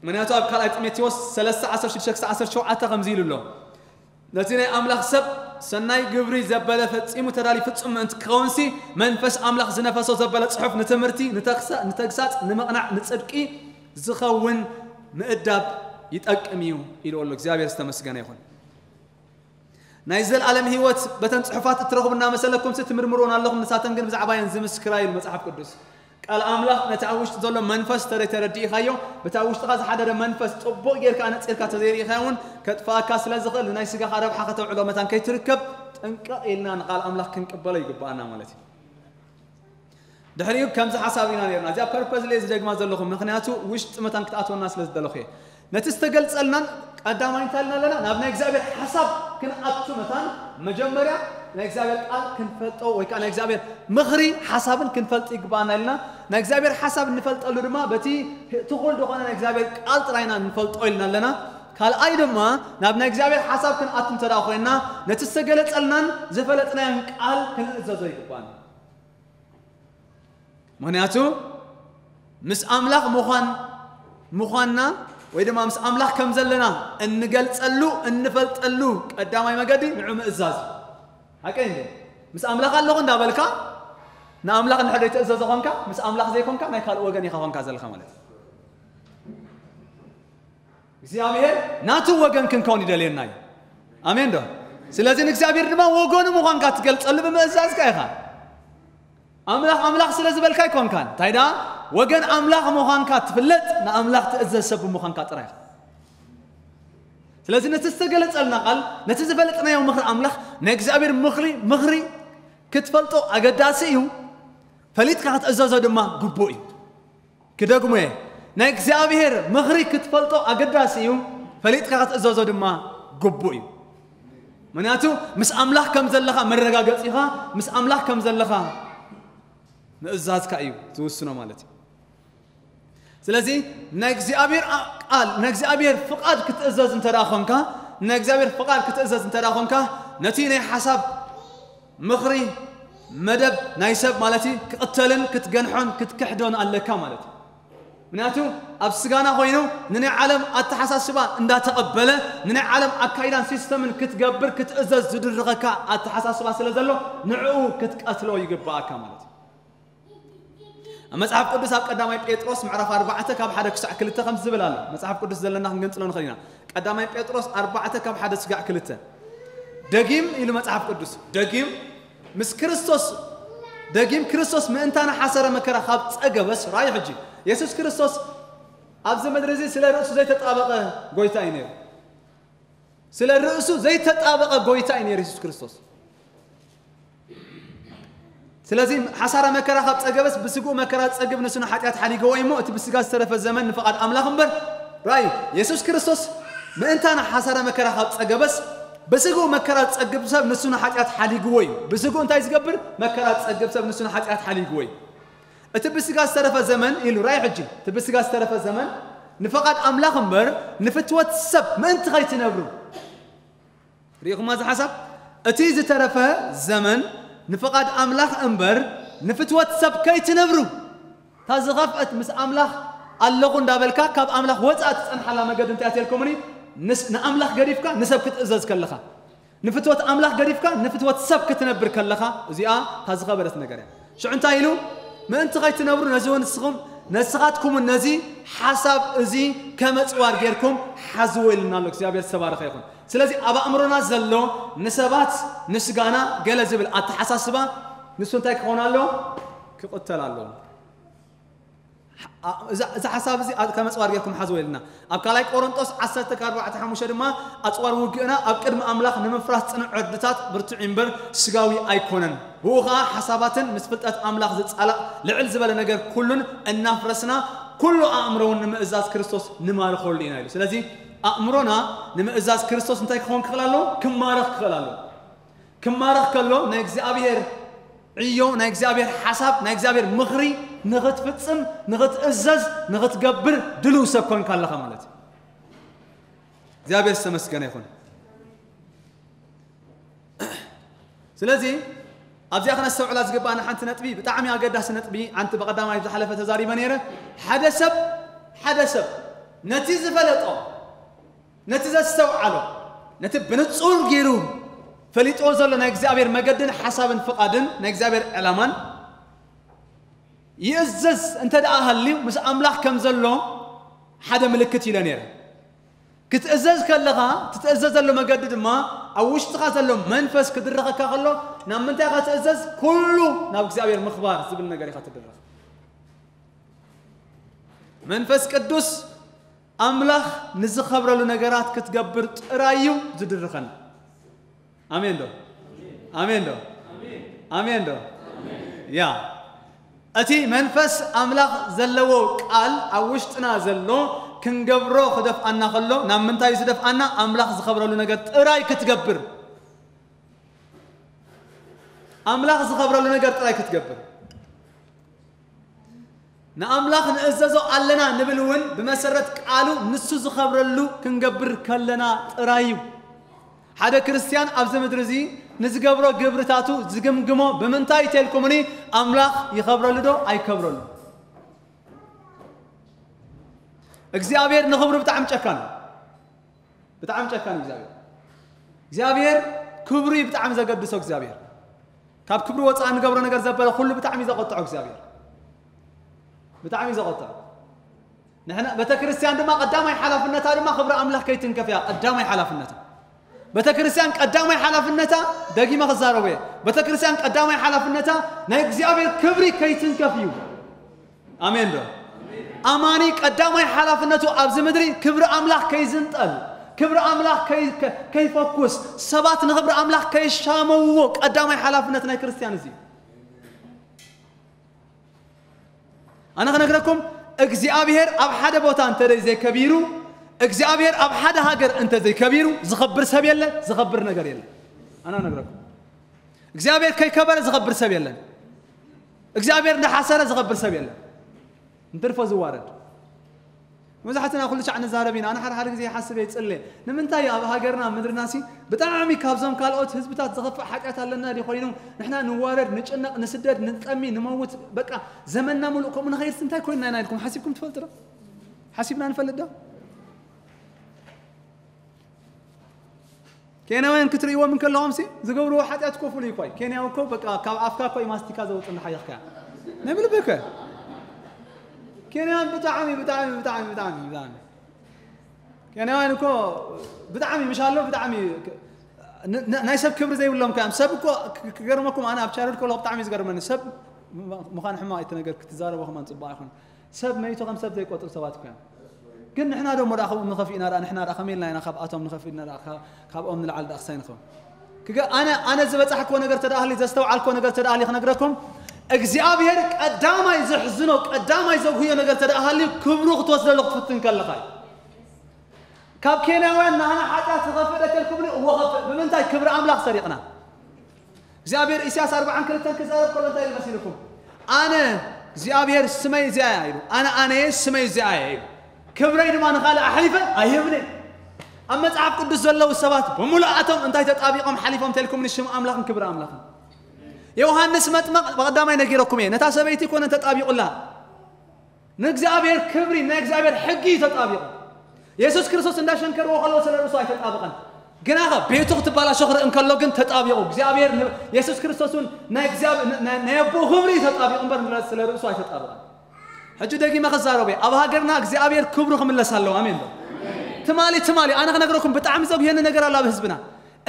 ምክንያቱ ኣብ ካልኣይ ጢሞቴዎስ ሰለስተ ዓሰርተ ሽዱሽተ ክሳዕ ዓሰርተ ሸውዓተ ከምዚ ኢሉ ኣሎ። ነቲ ናይ ኣምላኽ ሰብ ሰናይ ግብሪ ዘበለ ፈጺሙ ተዳልዩ ፍጹም ምእንቲ ክኸውንሲ መንፈስ ኣምላኽ ዝነፈሶ ዘበለ ጽሑፍ ንትምህርቲ ንተግሳጽ ንምቕናዕ ንጽድቂ ዝኸውን ምእዳብ ይጠቅም እዩ ኢልዎ ኣሎ። እግዚኣብሔር ዝተመስገነ ይኹን። ናይ ዘለኣለም ህይወት በተን ጽሑፋት እትረኽቡ እናመሰለኩምሲ ትምርምርዎን ኣለኹም፣ ንሳተን ግን ብዛዕባየን ዝምስክራ ኢሉ መጽሓፍ ቅዱስ። ቃል ኣምላኽ ነቲ ኣብ ውሽጢ ዘሎ መንፈስ ተረይ ተረዲእኻዮ፣ በቲ ኣብ ውሽጥኻ ዝሓደረ መንፈስ ጽቡቕ ጌርካ ኣነጺርካ ተዘይርኢኻዮ እውን ከጥፍኣካ ስለ ዝኽእል ንናይ ስጋኻ ረብሓ ከተውዕሎ መታን ከይትርከብ ጥንቅቕ ኢልና ንቃል ኣምላኽ ክንቅበሎ ይግብኣና ማለት እዩ። ድሕሪኡ ከምዚ ሓሳብ ኢና ነርና። እዚኣ ፐርፐዝሊ ዝደግማ ዘለኹ ምክንያቱ ውሽጢ መታን ክትኣትወና ስለ ዝደለኹ እየ። ነቲ ዝተገልጸልናን ቀዳማይ እንታይ ኢልና ኣለና? ናብ ናይ እግዚኣብሔር ሓሳብ ክንኣቱ መታን መጀመርያ ናይ እግዚኣብሔር ቃል ክንፈልጦ ወይ ከዓ ናይ እግዚኣብሔር ምኽሪ ሓሳብን ክንፈልጥ ይግባኣና ኢልና። ናይ እግዚኣብሔር ሓሳብ እንፈልጠሉ ድማ በቲ ትኹል ዝኾነ ናይ እግዚኣብሔር ቃል ጥራይና ንፈልጦ ኢልና ኣለና። ካልኣይ ድማ ናብ ናይ እግዚኣብሔር ሓሳብ ክንኣቱ እንተ ኮይንና ነቲ ዝተገለጸልናን ዝፈለጥናዮን ቃል ክንእዘዞ ይግባና። ምክንያቱ ምስ ኣምላኽ ምዃን ምዃንና ወይ ድማ ምስ ኣምላኽ ከም ዘለና እንገልጸሉ እንፈልጠሉ ቀዳማይ መገዲ ንዑ ምእዛዝ። ሓቀይ እንዴ? ምስ ኣምላኽ ኣለኹ እንዳበልካ ንኣምላኽ እንድሕር ዘይትእዘዞ ኾንካ ምስ ኣምላኽ ዘይኮንካ ናይ ካልእ ወገን ኢኻ ኾንካ ዘለኻ ማለት እዩ። እግዚኣብሔር ናቱ ወገን ክንከውን ይደልየና እዩ። ኣሜን ዶ? ስለዚ ንእግዚኣብሔር ድማ ወገኑ ምዃንካ ትገልጸሉ ብምእዛዝካ ኢኻ። ኣምላኽ ኣምላኽ ስለ ዝበልካ ኣይኮንካን። እንታይ ደኣ ወገን ኣምላኽ ምዃንካ ትፍለጥ ንኣምላኽ ትእዘዝ ሰብ ምዃንካ ጥራይ ኢኻ። ስለዚ ነቲ ዝተገለጸልና ቃል ነቲ ዝፈለጥናዮ ምኽሪ ኣምላኽ ናይ እግዚኣብሔር ምኽሪ ምኽሪ ክትፈልጦ ኣገዳሲ እዩ። ፈሊጥካ ክትእዘዞ ድማ ግቡእ እዩ። ክደግሞ እየ፣ ናይ እግዚኣብሔር ምኽሪ ክትፈልጦ ኣገዳሲ እዩ። ፈሊጥካ ክትእዘዞ ድማ ግቡእ እዩ። ምክንያቱ ምስ ኣምላኽ ከም ዘለኻ መረጋገጺኻ ምስ ኣምላኽ ከም ዘለኻ ምእዛዝካ እዩ ዝውስኖ ማለት እዩ። ስለዚ ናይ እግዚኣብሔር ቃል ናይ እግዚኣብሔር ፍቓድ ክትእዘዝ እንተ ደኣ ኾንካ ናይ እግዚኣብሔር ፍቓድ ክትእዘዝ እንተ ደኣ ኾንካ ነቲ ናይ ሓሳብ ምኽሪ መደብ ናይ ሰብ ማለት እዩ ክቕተልን ክትገንሖን ክትክሕዶን ኣለካ ማለት እዩ። ምክንያቱ ኣብ ስጋና ኮይኑ ንናይ ዓለም ኣተሓሳስባ እንዳተቐበለ ንናይ ዓለም ኣካይዳን ሲስተምን ክትገብር ክትእዘዝ ዝድርኸካ ኣተሓሳስባ ስለ ዘሎ ንዕኡ ክትቀትሎ ይግባኣካ ማለት እዩ። ኣብ መጽሓፍ ቅዱስ ኣብ ቀዳማይ ጴጥሮስ ምዕራፍ ኣርባዕተ ካብ ሓደ ክሳዕ ክልተ ከምዚ ዝብል ኣሎ። መጽሓፍ ቅዱስ ዘለና ክንገንጽሎ ንኽእል ኢና። ቀዳማይ ጴጥሮስ ኣርባዕተ ካብ ሓደ ስጋዕ ክልተ ደጊም ኢሉ መጽሓፍ ቅዱስ ደጊም ምስ ክርስቶስ ደጊም ክርስቶስ ምእንታና ሓሰረ መከራ ካብ ጸገበስ ራእይ ሕጂ የሱስ ክርስቶስ ኣብዚ ምድሪ እዚ ስለ ርእሱ ዘይተጣበቐ ጎይታ እዩ ነይሩ። ስለ ርእሱ ዘይተጣበቐ ጎይታ እዩ ነይሩ የሱስ ክርስቶስ። ስለዚ ሓሳረ መከራ ካብ ጸገበስ ብስግኡ መከራ ጸግብ ንሱ ንሓጢኣት ሓዲግዎ እዩ እሞ እቲ ብስጋ ዝተረፈ ዘመን ንፍቓድ ኣምላኽ እምበር ራእይ የሱስ ክርስቶስ ምእንታና ሓሳረ መከራ ካብ ጸገበስ ብስግኡ መከራ ጸግብ ሰብ ንሱ ንሓጢኣት ሓዲግዎ እዩ። ብስግኡ እንታይ ዝገብር መከራ ጸግብ ሰብ ንሱ ንሓጢኣት ሓዲግዎ እዩ። እቲ ብስጋ ዝተረፈ ዘመን ኢሉ ራእይ ሕጂ እቲ ብስጋ ዝተረፈ ዘመን ንፍቓድ ኣምላኽ እምበር ንፍትወት ሰብ ምእንቲ ከይትነብሩ ርኢኹማ እዚ ሓሳብ እቲ ዝተረፈ ዘመን ንፍቓድ ኣምላኽ እምበር ንፍትወት ሰብ ከይትነብሩ እታ ዝኸፍአት ምስ ኣምላኽ ኣለኹ እንዳበልካ ካብ ኣምላኽ ወፃእ ትፀንሓላ መገዲ እንታይ ኣትየልኩምኒ ንስ-፣ ንኣምላኽ ገዲፍካ ንሰብ ክትእዘዝ ከለኻ፣ ንፍትወት ኣምላኽ ገዲፍካ ንፍትወት ሰብ ክትነብር ከለኻ፣ እዚኣ እታ ዝኸበደት ነገር እያ። ሽዑ እንታይ ኢሉ? "ምእንቲ ኸይትነብሩ ነዚ እውን ንስኹም፣ ንስኻትኩምን ነዚ ሓሳብ እዚ ከም ኣጽዋር ጌርኩም ሓዝዎ" ኢሉና ኣሎ። እግዚኣብሔር ዝተባረኸ ይኹን። ስለዚ ኣብ ኣእምሮና ዘሎ ንሰባት፣ ንስጋና ገለ ዝብል ኣተሓሳስባ፣ ንሱ እንታይ ክኸውን ኣለዎ? ክቕተል ኣለዎ። ኣ-፣ እዚ፣ እዚ ሓሳብ እዚ ኣ-፣ ከም ኣጽዋር ጌርኩም ሓዝዎ ኢልና። ኣብ ካልኣይ ቆሮንጦስ ዓሰርተ ካብ ኣርባዕተ ሓሙሽተ ድማ፣ "ኣጽዋር ውግእና ኣብ ቅድሚ ኣምላኽ ንምፍራስ ጽኑዕ ዕርድታት ብርቱዕ እምበር ስጋዊ ኣይኮነን። ብኡ ኸኣ ሓሳባትን ምስ ፍልጠት ኣምላኽ ዝጻላእ ልዕል ዝበለ ነገር ኩሉን እናፍረስና፣ ኩሉ ኣእምሮ እውን ንምእዛዝ ክርስቶስ ንማርኸሉ ኢና" ኢሉ። ስለዚ ኣእምሮና ንምእዛዝ ክርስቶስ እንታይ ክኸውን ክኽእል ኣለዎ? ክማረኽ ክኽእል ኣለዎ። ክማረኽ ከሎ ናይ እግዚኣብሔር ዕዮ፣ ናይ እግዚኣብሔር ሓሳብ፣ ናይ እግዚኣብሔር ምኽሪ ንኽትፍጽም፣ ንኽትእዘዝ፣ ንኽትገብር ድልው ሰብ ኮንካ ኣለኻ ማለት እዩ። እግዚኣብሔር ዝተመስገነ ይኹን። ስለዚ ኣብዚኣ ክነስተውዕላ ዝግባኣና ሓንቲ ነጥቢ፣ ብጣዕሚ ኣገዳሲ ነጥቢ፣ ሓንቲ ብቐዳማይ ዝሓለፈ ተዛሪበ ነይረ። ሓደ ሰብ፣ ሓደ ሰብ ነቲ ዝፈለጦ፣ ነቲ ዘስተውዓሎ፣ ነቲ ብንጹር ገይሩ ፈሊጥዎ ዘሎ ናይ እግዚኣብሔር መገድን ሓሳብን ፍቓድን ናይ እግዚኣብሔር ዕላማን ይእዘዝ እንተ ደኣ ሃልዩ፣ ምስ ኣምላኽ ከም ዘሎ ሓደ ምልክት ኢለ ነይረ። ክትእዘዝ ከለኻ፣ ትትእዘዘሉ መገዲ ድማ ኣብ ውሽጥኻ ዘሎ መንፈስ ክድረኸካ ከሎ፣ ናብ ምንታይ ኢኻ ትእዘዝ? ኩሉ ናብ እግዚኣብሔር ምኽባር ዝብል ነገር ኢኻ ትድረኽ። መንፈስ ቅዱስ ኣምላኽ ንዝኸብረሉ ነገራት ክትገብር ጥራይ እዩ ዝድርኸና። ኣሜን ዶ? ኣሜን ዶ? ኣሜን ዶ? ያ። እቲ መንፈስ ኣምላኽ ዘለዎ ቃል ኣብ ውሽጥና ዘሎ ክንገብሮ ክደፍኣና ከሎ፣ ናብ ምንታይ እዩ ዝደፍኣና? ኣምላኽ ዝኸብረሉ ነገር ጥራይ ክትገብር። ኣምላኽ ዝኸብረሉ ነገር ጥራይ ክትገብር። ንኣምላኽ ንእዘዞ ኣለና ንብል እውን ብመሰረት ቃሉ ንሱ ዝኸብረሉ ክንገብር ከለና ጥራይ እዩ። ሓደ ክርስትያን ኣብዚ ምድሪ እዚ ንዝገብሮ ግብርታቱ ዝግምግሞ ብምንታይ ተልኩምኒ? ኣምላኽ ይኸብረሉ ዶ ኣይከብረሉ? እግዚኣብሔር ንኽብሩ ብጣዕሚ ጨካን እዩ። ብጣዕሚ ጨካን እዩ እግዚኣብሔር። እግዚኣብሔር ክብሩ እዩ ብጣዕሚ ዘገድሶ እግዚኣብሔር። ካብ ክብሩ ወፃኢ እንገብሮ ነገር ዘበለ ኩሉ ብጣዕሚ እዩ ዘቆጥዖ እግዚኣብሔር። ብጣዕሚ እዩ ዘቆጥዖ። ንሕና ቤተ ክርስቲያን ድማ ቀዳማይ ሓላፍነታ ድማ ክብሪ ኣምላኽ ከይትንከፍ እያ። ቀዳማይ ሓላፍነታ ቤተ ክርስቲያን ቀዳማይ ሓላፍነታ፣ ደጊመ ክዛረቦ እየ። ቤተ ክርስቲያን ቀዳማይ ሓላፍነታ ናይ እግዚኣብሔር ክብሪ ከይትንከፍ እዩ። ኣሜን ዶ? ኣማኒ ቀዳማይ ሓላፍነቱ ኣብዚ ምድሪ ክብሪ ኣምላኽ ከይዝንጠል፣ ክብሪ ኣምላኽ ከይ-፣ ከ-፣ ከይፈኩስ፣ ሰባት ንክብሪ ኣምላኽ ከይሻመውዎ ቀዳማይ ሓላፍነት ናይ ክርስትያን እዚ እዩ። ኣነ ክነግረኩም፣ እግዚኣብሔር ኣብ ሓደ ቦታ እንተ ዘይከቢሩ፣ እግዚኣብሔር ኣብ ሓደ ሃገር እንተ ዘይከቢሩ፣ ዝኸብር ሰብ የለ፣ ዝኸብር ነገር የለ። ኣነ ክነግረኩም፣ እግዚኣብሔር ከይከበረ ዝኸብር ሰብ የለን። እግዚኣብሔር እንዳሓሰረ ዝኸብር ሰብ የለን። እንትርፎ ዝዋረድ። መብዛሕትና ኩሉ ሻዕ ንዛረብ ኢና። ኣነ ሓደ ሓደ ግዜ ይሓስብ እየ፣ ይጽለ። ንምንታይ ኣብ ሃገርና፣ ምድርና ሲ ብጣዕሚ ካብዞም ካልኦት ህዝብታት ዝኸፍእ ሓጢኣት ኣለና ድዩ ኮይኑ? ንሕና ንዋረድ፣ ንጭነቕ፣ ንስደድ፣ ንጠሚ፣ ንመውት፣ በቃ ዘመንና ሙሉእ ከምኡ ንኸይድ እንታይ ኮይንና ኢና ኢልኩም ሓሲብኩም ትፈልጡ ዶ? ሓሲብና ንፈልጥ ዶ? ኬንያውያን ክትርእይዎም እንከለኹም ሲ ዝገብርዎ ሓጢኣት እኮ ፍሉይ እኮ እዩ። ኬንያዊ እኮ በቃ ካብ ኣፍካ እኮ እዩ ማስቲካ ዘውፅእ እንዳሓየኽካ። ናይ ብልበከ። ኬንያውያን ብጣዕሚ፣ ብጣዕሚ፣ ብጣዕሚ፣ ብጣዕሚ፣ ብጣዕሚ። ኬንያውያን እኮ ብጣዕሚ ምሽ ኣሎ፣ ብጣዕሚ ክ-፣ ን-፣ ን-፣ ናይ ሰብ ክብሪ ዘይብሎም ከ-፣ ሰብ እኮ ክ-፣ ክገርመኩም፣ ኣነ ኣብ ቻይልድ ከለኹ ብጣዕሚ እዩ ዝገርመኒ። ሰብ ም-፣ ምዃን ሕማቕ እቲ ነገር ክትዛረቦ ከማን ጽቡቕ ኣይኮነን። ሰብ መይቱ ከም ሰብ ዘይቆጽሩ ሰባት እኮ እዮም። ግን ንሕና ደሞ ደኣ ከምኡ ንኸፍእ ኢና ደኣ፣ ንሕና ደኣ ከመይ ኢልና ኢና ካብኣቶም ንኸፍእ ኢልና ደኣ፣ ካ-፣ ካብኦም ንላዕሊ ደኣ ክሳይ ንኸውን? ክገ-፣ ኣነ፣ ኣነ ዝበጻሕክዎ ነገር ተደኣ ሃልዩ፣ ዘስተውዓልክዎ ነገር ተደኣ ሃልዩ ክነግረኩም፣ እግዚኣብሔር ቀዳማይ ዘሕዝኖ፣ ቀዳማይ ዘጉህዮ ነገር ተደኣ ሃልዩ፣ ክብሩ ክትወስደሉ ክትፍትን ከለኻ እዩ። ካብ ኬንያውያን ንኣና ሓጢኣት ዝኸፍእ ዶ ተልኩምኒ? እወ ኸፍእ። ብምንታይ? ክብሪ ኣምላኽ ሰሪቕና። እግዚኣብሔር ኢሳያስ ኣርባዓን ክልተን ክዛረብ ከሎ እንታይ ኢሉ መሲልኩም? ኣነ እግዚኣብሔር ስመይ እዚኣ እያ ኢሉ። ኣነ ኣነየ ስመይ እዚኣ እያ ኢሉ። ክብረይ ድማ ንኻልእ ኣሕሊፈ ኣይህብን እየ። ኣብ መጽሓፍ ቅዱስ ዘለዉ ሰባት ብምሉኣቶም እንታይ ተጣቢቖም ሓሊፎም ተልኩምኒ? ሽም ኣምላኽን ክብሪ ኣምላኽን። ዮሃንስ መጥመቕ ብቐዳማይ ነጊረኩም እየ። ነታ ሰበይቲ ኮነ ተጣቢቑላ። ንእግዚኣብሔር ክብሪ፣ ናይ እግዚኣብሔር ሕጊ እዩ ተጣቢቑ። የሱስ ክርስቶስ እንዳሸንከርዎ ከለዉ ስለ ርእሱ ኣይተጣበቐን። ግናኸ ቤቱ ክትበላሾ ክርኢ እንከሎ ግን ተጣቢቑ። እግዚኣብሔር ን-፣ የሱስ ክርስቶስ እውን ናይ እግዚኣብ-፣ ን-፣ ናይ፣ ናይ ኣቦኡ ክብሪ እዩ ተጣቢቑ እምበር ንለ-፣ ስለ ርእሱ ኣይተጣበቐን። ሕጂ ደጊመ ክዛረብ እየ። ኣብ ሃገርና እግዚኣብሔር ክብሩ ክምለስ ኣለዎ። ኣሜን ዶ? ትማሊ፣ ትማሊ፣ ኣነ ክነግረኩም ብጣዕሚ ዘጉህየኒ ነገር ኣሎ ኣብ ህዝብና።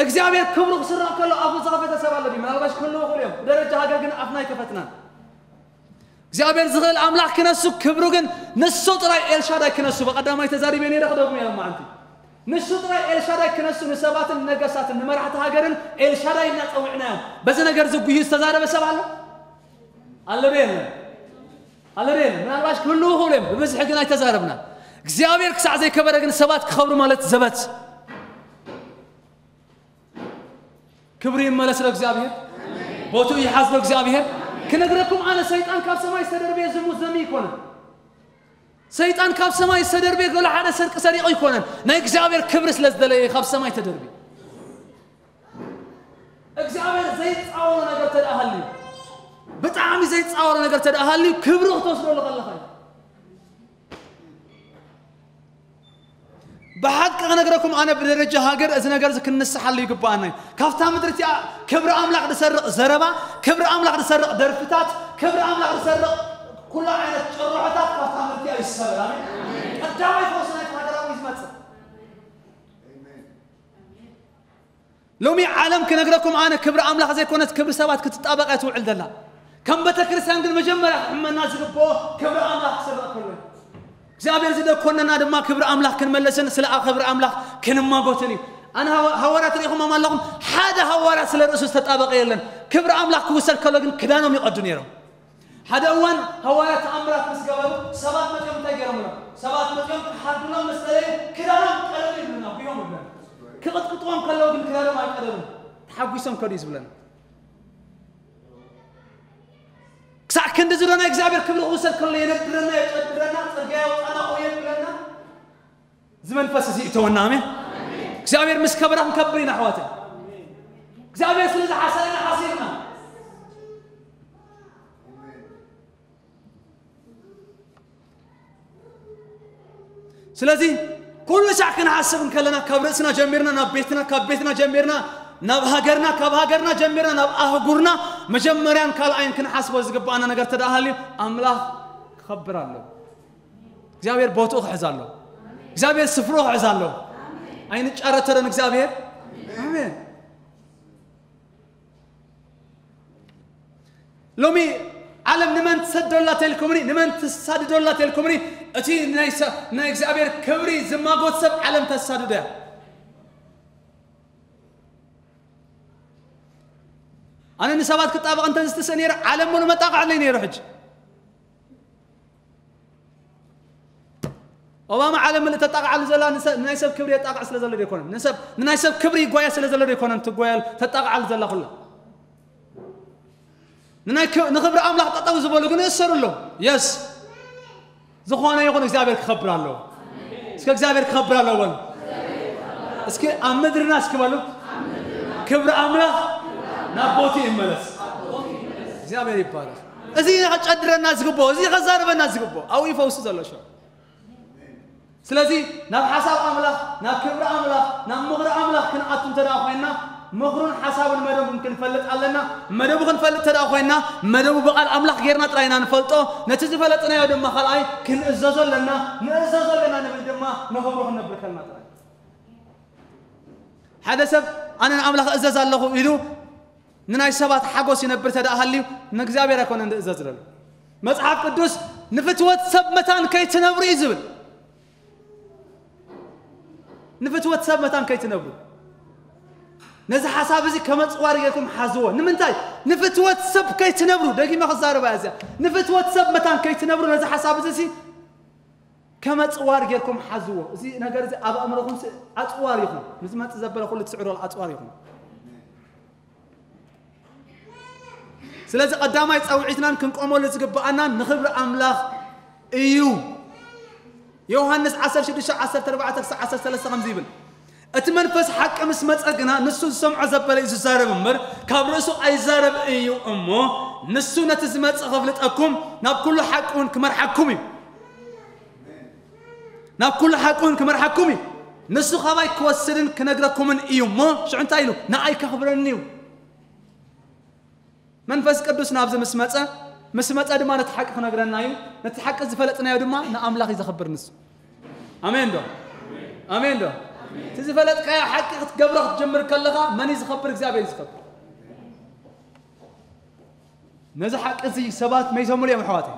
እግዚኣብሔር ክብሩ ክስረቕ ከሎ ኣፉ ዝኸፈተ ሰብ ኣሎ ድዩ? ምናልባሽ ክህልዉ ይኽእሉ እዮም። ብደረጃ ሃገር ግን ኣፍና ኣይከፈትናን። እግዚኣብሔር ዝኽእል ኣምላኽ ክነሱ፣ ክብሩ ግን ንሱ ጥራይ ኤልሻዳይ ክነሱ። ብቐዳማይ ተዛሪበ ነይረ፣ ክደግሞ እዮም መዓንቲ። ንሱ ጥራይ ኤልሻዳይ ክነሱ፣ ንሰባትን ነገስታትን ንመራሕቲ ሃገርን ኤልሻዳይ እናጸውዕናዮም። በዚ ነገር ዝጉሂ ዝተዛረበ ሰብ ኣሎ? ኣሎ ዶ የለን? ኣሎ ዶ የለን? ምናልባሽ ክህልዉ ይኽእሉ እዮም፣ ብብዝሒ ግን ኣይተዛረብናን። እግዚኣብሔር ክሳዕ ዘይከበረ ግን ሰባት ክኸብሩ ማለት ዘበት። ክብሪ ይመለስ ለእግዚኣብሔር። ቦትኡ ይሓዝ ለእግዚኣብሔር። ክነግረኩም ኣነ ሰይጣን ካብ ሰማይ ዝተደርበየ ዝሙት ዘሚ ኣይኮነን። ሰይጣን ካብ ሰማይ ዝተደርበየ ገሎ ሓደ ስርቂ ሰሪቑ ኣይኮነን። ናይ እግዚኣብሔር ክብሪ ስለ ዝደለየ ካብ ሰማይ ተደርበየ። እግዚኣብሔር ዘይጻወሮ ነገር ተደኣ ሃልዩ፣ ብጣዕሚ ዘይጻወሮ ነገር ተደኣ ሃልዩ ክብሪ ክትወስደሉ ከለኻ እዩ። ብሓቂ ክነግረኩም ኣነ ብደረጃ ሃገር እዚ ነገር እዚ ክንንስሓሉ ይግባኣና እዩ። ካብታ ምድሪ እቲኣ ክብሪ ኣምላኽ ዝሰርቕ ዘረባ፣ ክብሪ ኣምላኽ ዝሰርቕ ደርፍታት፣ ክብሪ ኣምላኽ ዝሰርቕ ኩሉ ዓይነት ጭርሖታት ካብታ ምድሪ እቲኣ ይሰበር። ኣሜን። ቀዳማይ ፈውሲ ናይቲ ሃገራዊ እዩ ዝመጽእ። ሎሚ ዓለም ክነግረኩም ኣነ ክብሪ ኣምላኽ ዘይኮነት ክብሪ ሰባት ክትጣበቕ እያ ትውዕል ዘላ። ከም ቤተ ክርስቲያን ግን መጀመርያ ክሕመና ዝግብኦ ክብሪ ኣምላኽ ክስረቕ ከሎ እዩ። እግዚኣብሔር ዝደኮነና ድማ ክብሪ ኣምላኽ ክንመልስን ስለ ክብሪ ኣምላኽ ክንማጎትን እዩ። ኣነ ሃዋ-፣ ሃዋርያት ርኢኹሞም ኣለኹም። ሓደ ሃዋርያ ስለ ርእሱ ዝተጣበቐ የለን። ክብሪ ኣምላኽ ክውሰድ ከሎ ግን ክዳኖም ይቐዱ ነይሮም። ሓደ እዋን ሃዋርያት ተኣምራት ምስ ገበሩ ሰባት መፅዮም እንታይ ገይሮምሎም? ሰባት መፅዮም ክሓርዱሎም ምስ ደለየ ክዳኖም ቀደዱ ይብሉና፣ ጉዮም ይብለና። ክቕጥቅጥዎም ከለዉ ግን ክዳኖም ኣይቀደዱን። ተሓጒሶም ከዱ እዩ ዝብለና። ክሳዕ ክንዲ ዝዶና እግዚኣብሔር ክብሪ ክውሰድ ከሎ የነድረና፣ የጨድረና፣ ፅርግያ የውፃና፣ ቆየ ይብለና። እዚ መንፈስ እዚ ይእተወና። ኣሜን። እግዚኣብሔር ምስ ከበረ ክንከብር ኢና ኣሕዋተይ። እግዚኣብሔር ስለ ዝሓሰረና ሓሲርና። ስለዚ ኩሉ ሳዕ ክንሓስብ እንከለና ካብ ርእስና ጀሚርና ናብ ቤትና፣ ካብ ቤትና ጀሚርና ናብ ሃገርና፣ ካብ ሃገርና ጀሚርና ናብ ኣህጉርና መጀመርያን ካልኣይን ክንሓስቦ ዝግባኣና ነገር ተደኣሃልዩ ኣምላኽ ክኸብር ኣለዎ። እግዚኣብሔር ቦትኡ ክሕዝ ኣለዎ። እግዚኣብሔር ስፍርኡ ክሕዝ ኣለዎ። ኣይንጫረተረን እግዚኣብሔር። ኣሜን። ሎሚ ዓለም ንመን ትሰደላ ተልኩምኒ፣ ንመን ትሳድደላ ተልኩምኒ፣ እቲ ናይ ሰ-፣ ናይ እግዚኣብሔር ክብሪ ዝማጎት ሰብ ዓለም ተሳድዶ እያ። ኣነ ንሰባት ክጣበቕ እንተ ዝትስእ ነይረ፣ ዓለም ሙሉ መጣቕዓለይ ነይሩ። ሕጂ ኦባማ ዓለም ምልእ ተጣቕዓሉ ዘላ ንሰ-፣ ንናይ ሰብ ክብሪ የጣቕዕ ስለ ዘሎ ዶ ኣይኮነን? ንሰብ፣ ንናይ ሰብ ክብሪ ይጓየ ስለ ዘሎ ዶ ኣይኮነን? ትጓየል፣ ተጣቕዓሉ ዘላ ኩላ። ንናይ ክ-፣ ንኽብሪ ኣምላኽ ጠጠው ዝበሉ ግን እሰሩ ኣለዉ። የስ። ዝኾነ ይኹን እግዚኣብሔር ክኸብር ኣለዎ። እስከ እግዚኣብሔር ክኸብር ኣለዎ በሉ። እስኪ ኣብ ምድርና እስኪ በሉ። ክብሪ ኣምላኽ ናብ ቦትኡ ይመለስ። እግዚኣብሔር ይባረክ። እዚ ኢና ከጨድረና ዝግብኦ፣ እዚ ከዛርበና ዝግብኦ። ኣብኡ እዩ ፈውሲ ዘሎ ሸው። ስለዚ ናብ ሓሳብ ኣምላኽ፣ ናብ ክብሪ ኣምላኽ፣ ናብ ምኽሪ ኣምላኽ ክንኣቱ እንተ ደኣ ኮይንና፣ ምኽሩን ሓሳቡን መደቡን ክንፈልጥ ኣለና። መደቡ ክንፈልጥ እንተ ደኣ ኮይንና፣ መደቡ ብቓል ኣምላኽ ጌርና ጥራይ ኢና ንፈልጦ። ነቲ ዝፈለጥናዮ ድማ ካልኣይ ክንእዘዞ ኣለና። ንእዘዞ ኣለና ንብል ድማ ንኽብሩ ክንነብር ከለና ጥራይ። ሓደ ሰብ ኣነ ንኣምላኽ እእዘዝ ኣለኹ ኢሉ ንናይ ሰባት ሓጎስ ይነብር እንተ ደኣ ሃልዩ፣ ንእግዚኣብሔር ኣይኮነን ዝእዘዝ ዘሎ። መጽሓፍ ቅዱስ ንፍትወት ሰብ መታን ከይትነብሩ እዩ ዝብል። ንፍትወት ሰብ መታን ከይትነብሩ። ነዚ ሓሳብ እዚ ከም ኣጽዋር ጌርኩም ሓዝዎ። ንምንታይ? ንፍትወት ሰብ ከይትነብሩ። ደጊመ ክዛረባ እያ እዚኣ። ንፍትወት ሰብ መታን ከይትነብሩ ነዚ ሓሳብ እዚ ሲ ከም ኣጽዋር ጌርኩም ሓዝዎ። እዚ ነገር እዚ ኣብ ኣእምሮኹም ሲ ኣጽዋር ይኹን። ንዝመጽእ ዘበለ ኩሉ ትስዕረሉ ኣጽዋር ይኹን። ስለዚ ቀዳማይ ጻውዒትናን ክንቆመሉ ዝግብኣናን ንኽብሪ ኣምላኽ እዩ። ዮሃንስ ዓሰርተ ሽዱሽተ ዓሰርተ ኣርባዕተ ክሳዕ ዓሰርተ ሰለስተ ከምዚ ይብል፣ "እቲ መንፈስ ሓቂ ምስ መጸ ግና ንሱ ዝሰምዖ ዘበለ እዩ ዝዛረብ እምበር ካብ ርእሱ ኣይዛረብ እዩ እሞ ንሱ ነቲ ዝመጽእ ከፍልጠኩም ናብ ኩሉ ሓቂ እውን ክመርሓኩም እዩ።" ናብ ኩሉ ሓቂ እውን ክመርሓኩም እዩ። ንሱ ካባይ ክወስድን ክነግረኩምን እዩ እሞ፣ ሽዑ እንታይ ኢሉ? ንኣይ ከኽብረኒ እዩ። መንፈስ ቅዱስ ናብዚ ምስ መጸ፣ ምስ መጸ ድማ ነቲ ሓቂ ክነግረና እዩ። ነቲ ሓቂ ዝፈለጥናዮ ድማ ንኣምላኽ እዩ ዘኽብር ንሱ። ኣሜን ዶ? ኣሜን ዶ? እቲ ዝፈለጥካዮ ሓቂ ክትገብሮ ክትጀምር ከለኻ መን እዩ ዝኸብር? እግዚኣብሔር እዩ ዝኸብር። ነዚ ሓቂ እዚ ሰባት መይቶምሉ እዮም ኣሕዋተይ።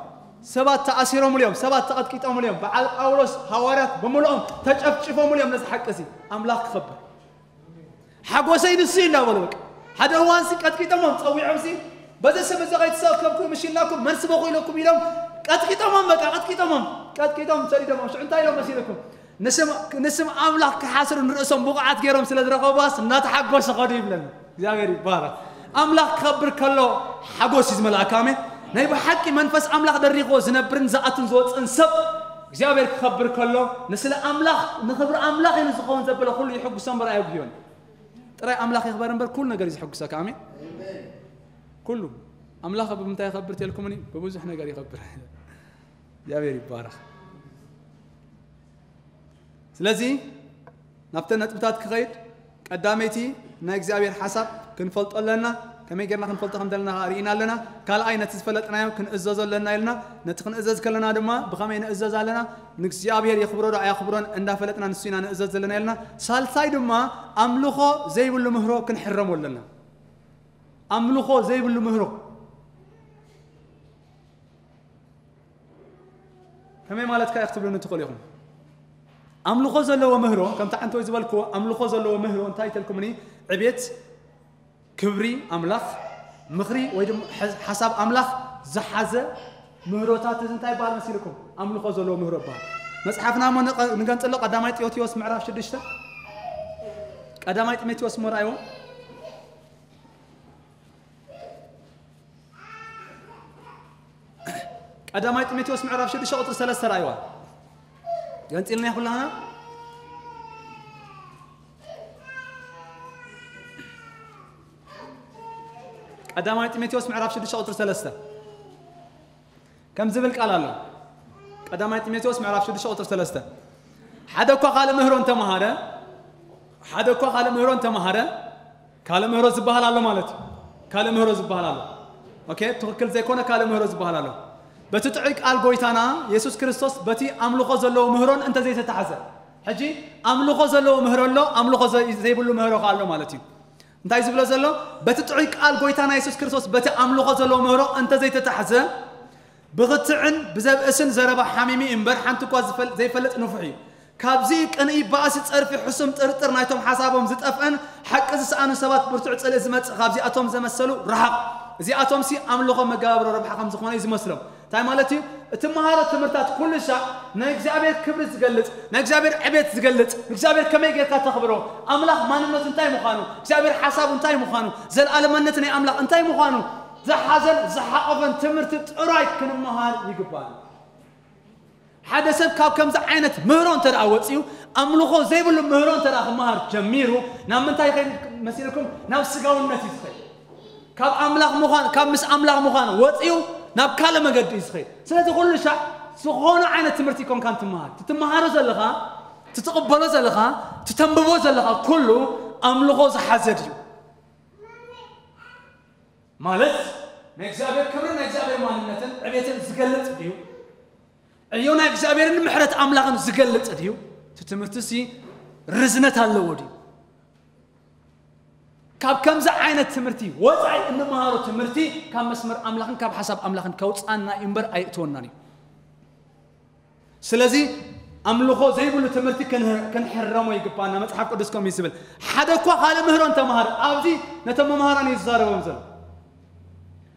ሰባት ተኣሲሮምሉ እዮም፣ ሰባት ተቐጥቂጦምሉ እዮም። በዓል ጳውሎስ፣ ሃዋርያት ብምልኦም ተጨፍጭፎምሉ እዮም ነዚ ሓቂ እዚ። ኣምላኽ ክኸብር። ሓጎሰይ ንሱ እዩ እንዳበሉ በቃ። ሓደ እዋንሲ ቀጥቂጦሞም ጸዊዖምሲ በዚ ስም እዚ ከይትሰብኩ ምሽ ኢልናኩም መን ስበኹ ኢለኩም ኢሎም ቀጥቂጦሞም በቃ ቀጥቂጦሞም ቀጥቂጦም ሰዲዶሞም ሽዑ እንታይ ኢሎም መሲልኩም ንስም ንስም ኣምላኽ ክሓስሩ ንርእሶም ብቑዓት ገይሮም ስለ ዝረኸቡዋስ እናተሓጎሱ ኸዱ ይብለና እግዚኣብሔር ይባረኽ ኣምላኽ ክኸብር ከሎ ሓጎስ እዩ ዝመልኣካ ኣሜን ናይ ብሓቂ መንፈስ ኣምላኽ ደሪኽዎ ዝነብርን ዝኣትን ዝወፅእን ሰብ እግዚኣብሔር ክኸብር ከሎ ንስለ ኣምላኽ ንኽብሪ ኣምላኽ ኢሉ ዝኸውን ዘበለ ኩሉ ይሕጉሶ እምበር ኣየጉህዮን ጥራይ ኣምላኽ ይኽበር እምበር ኩሉ ነገር እዩ ዝሕጉሰካ ኣሜን ኩሉ ኣምላኽ ብምንታይ ይኸብር ተልኩምኒ ብብዙሕ ነገር ይኸብር እግዚኣብሔር ይባረኽ ስለዚ ናብተን ነጥብታት ክኸይድ ቀዳመይቲ ናይ እግዚኣብሔር ሓሳብ ክንፈልጦ ኣለና ከመይ ጌርና ክንፈልጦ ከም ዘለና ርኢና ኣለና ካልኣይ ነቲ ዝፈለጥናዮ ክንእዘዞ ኣለና ኢልና ነቲ ክንእዘዝ ከለና ድማ ብኸመይ ንእዘዝ ኣለና ንእግዚኣብሔር የኽብሮ ዶ ኣየኽብሮን እንዳፈለጥና ንሱ ኢና ንእዘዝ ዘለና ኢልና ሳልሳይ ድማ ኣምልኾ ዘይብሉ ምህሮ ክንሕረሞ ኣለና ኣምልኾ ዘይብሉ ምህሮ ከመይ ማለትካ ኢኽ ትብሉኒ ትኽእሉ ኢኹም ኣምልኾ ዘለዎ ምህሮ ከምቲ ዓንተወይ ዝበልክዎ ኣምልኾ ዘለዎ ምህሮ እንታይ ተልኩምኒ ዕቤት ክብሪ ኣምላኽ ምኽሪ ወይ ድማ ሓሳብ ኣምላኽ ዝሓዘ ምህሮታት እዚ እንታይ ይበሃል መሲልኩም ኣምልኾ ዘለዎ ምህሮ ይበሃል መፅሓፍና ሞ ንገንፅሎ ቀዳማይ ጢሞቴዎስ ምዕራፍ ሽዱሽተ ቀዳማይ ጢሞቴዎስ ሞ ረኣይዎ ቀዳማይ ጢሞቴዎስ ምዕራፍ ሽዱሽተ ቁፅሪ ሰለስተ ረኣይዋ ገንፂልና ኩላና ቀዳማይ ጢሞቴዎስ ምዕራፍ ሽዱሽተ ቁፅሪ ሰለስተ ከም ዝብል ቃል ኣሎ ቀዳማይ ጢሞቴዎስ ምዕራፍ ሽዱሽተ ቁፅሪ ሰለስተ ሓደ እኳ ካልእ ምህሮ እንተመሃረ ሓደ እኳ ካልእ ምህሮ እንተመሃረ ካልእ ምህሮ ዝበሃል ኣሎ ማለት እዩ ካልእ ምህሮ ዝበሃል ኣሎ ኦኬ ትኽክል ዘይኮነ ካልእ ምህሮ ዝበሃል ኣሎ በቲ ጥዑይ ቃል ጎይታና የሱስ ክርስቶስ በቲ ኣምልኾ ዘለዎ ምህሮን እንተዘይተታሕዘ ሕጂ ኣምልኾ ዘለዎ ምህሮ ኣሎ ኣምልኾ ዘይብሉ ምህሮ ከ ኣሎ ማለት እዩ እንታይ ዝብሎ ዘሎ በቲ ጥዑይ ቃል ጎይታና የሱስ ክርስቶስ በቲ ኣምልኾ ዘለዎ ምህሮ እንተዘይተታሕዘ ብኽትዕን ብዘብእስን ዘረባ ሓሚሙ እዩ እምበር ሓንቲ እኳ ዘይፈልጥ ንፉሕ እዩ። ካብዚ ቅንኢ፣ ባእሲ፣ ጸርፊ፣ ሕሱም ጥርጥር ናይቶም ሓሳቦም ዝጠፍአን ሓቂ ዝሰኣኑ ሰባት ብርቱዕ ጽልኢ ዝመጽእ ካብዚኣቶም ዘመሰሉ ርሓቕ። እዚኣቶምሲ ኣምልኾ መጋብሮ ረብሓ ከም ዝኾነ እዩ ዝመስሎም። እንታይ ማለት እዩ? እትመሃሮ ትምህርታት ኩሉ ሻዕ ናይ እግዚኣብሔር ክብሪ ዝገልጽ፣ ናይ እግዚኣብሔር ዕቤት ዝገልጽ፣ እግዚኣብሔር ከመይ ጌርካ ተኽብሮ፣ ኣምላኽ ማንነቱ እንታይ ምዃኑ፣ እግዚኣብሔር ሓሳቡ እንታይ ምዃኑ፣ ዘለኣለማነት ናይ ኣምላኽ እንታይ ምዃኑ ዝሓዘን ዝሓቖፈን ትምህርቲ ጥራይ ክንመሃር ይግባእ። ሓደ ሰብ ካብ ከምዚ ዓይነት ምህሮ እንተ ደኣ ወጺኡ፣ ኣምልኾ ዘይብሉ ምህሮ እንተ ደኣ ክመሃር ጀሚሩ፣ ናብ ምንታይ ይኸይድ መሲልኩም? ናብ ስጋውነት እዩ ዝኸይድ። ካብ ኣምላኽ ምዃን፣ ካብ ምስ ኣምላኽ ምዃን ወጺኡ ናብ ካልእ መገዲ እዩ ዝኸይድ። ስለዚ ኩሉ ሻዕ ዝኾነ ዓይነት ትምህርቲ ይኮንካን ትመሃር። እቲ ትመሃሮ ዘለኻ፣ እቲ ትቕበሎ ዘለኻ፣ እቲ ተንብቦ ዘለኻ ኩሉ ኣምልኾ ዝሓዘ ድዩ? ማለት ናይ እግዚኣብሔር ክብርን ናይ እግዚኣብሔር ማንነትን ዕቤትን ዝገልጽ ድዩ? ዕዮ ናይ እግዚኣብሔርን ምሕረት ኣምላኽን ዝገልጽ ድዩ? እቲ ትምህርትሲ ርዝነት ኣለዎ ድዩ? ካብ ከምዚ ዓይነት ትምህርቲ ወፃኢ እንመሃሮ ትምህርቲ ካብ መስመር ኣምላኽን ካብ ሓሳብ ኣምላኽን ከውፅኣና እዩ እምበር ኣየእትወናን እዩ። ስለዚ ኣምልኾ ዘይብሉ ትምህርቲ ክንህ- ክንሕረሞ ይግባና። መፅሓፍ ቅዱስ ከምኡ እዩ ዝብል። ሓደ እኳ ካልእ ምህሮ እንተምሃረ፣ ኣብዚ ነቶም መምሃራን እዩ ዝዛረቦም ዘሎ።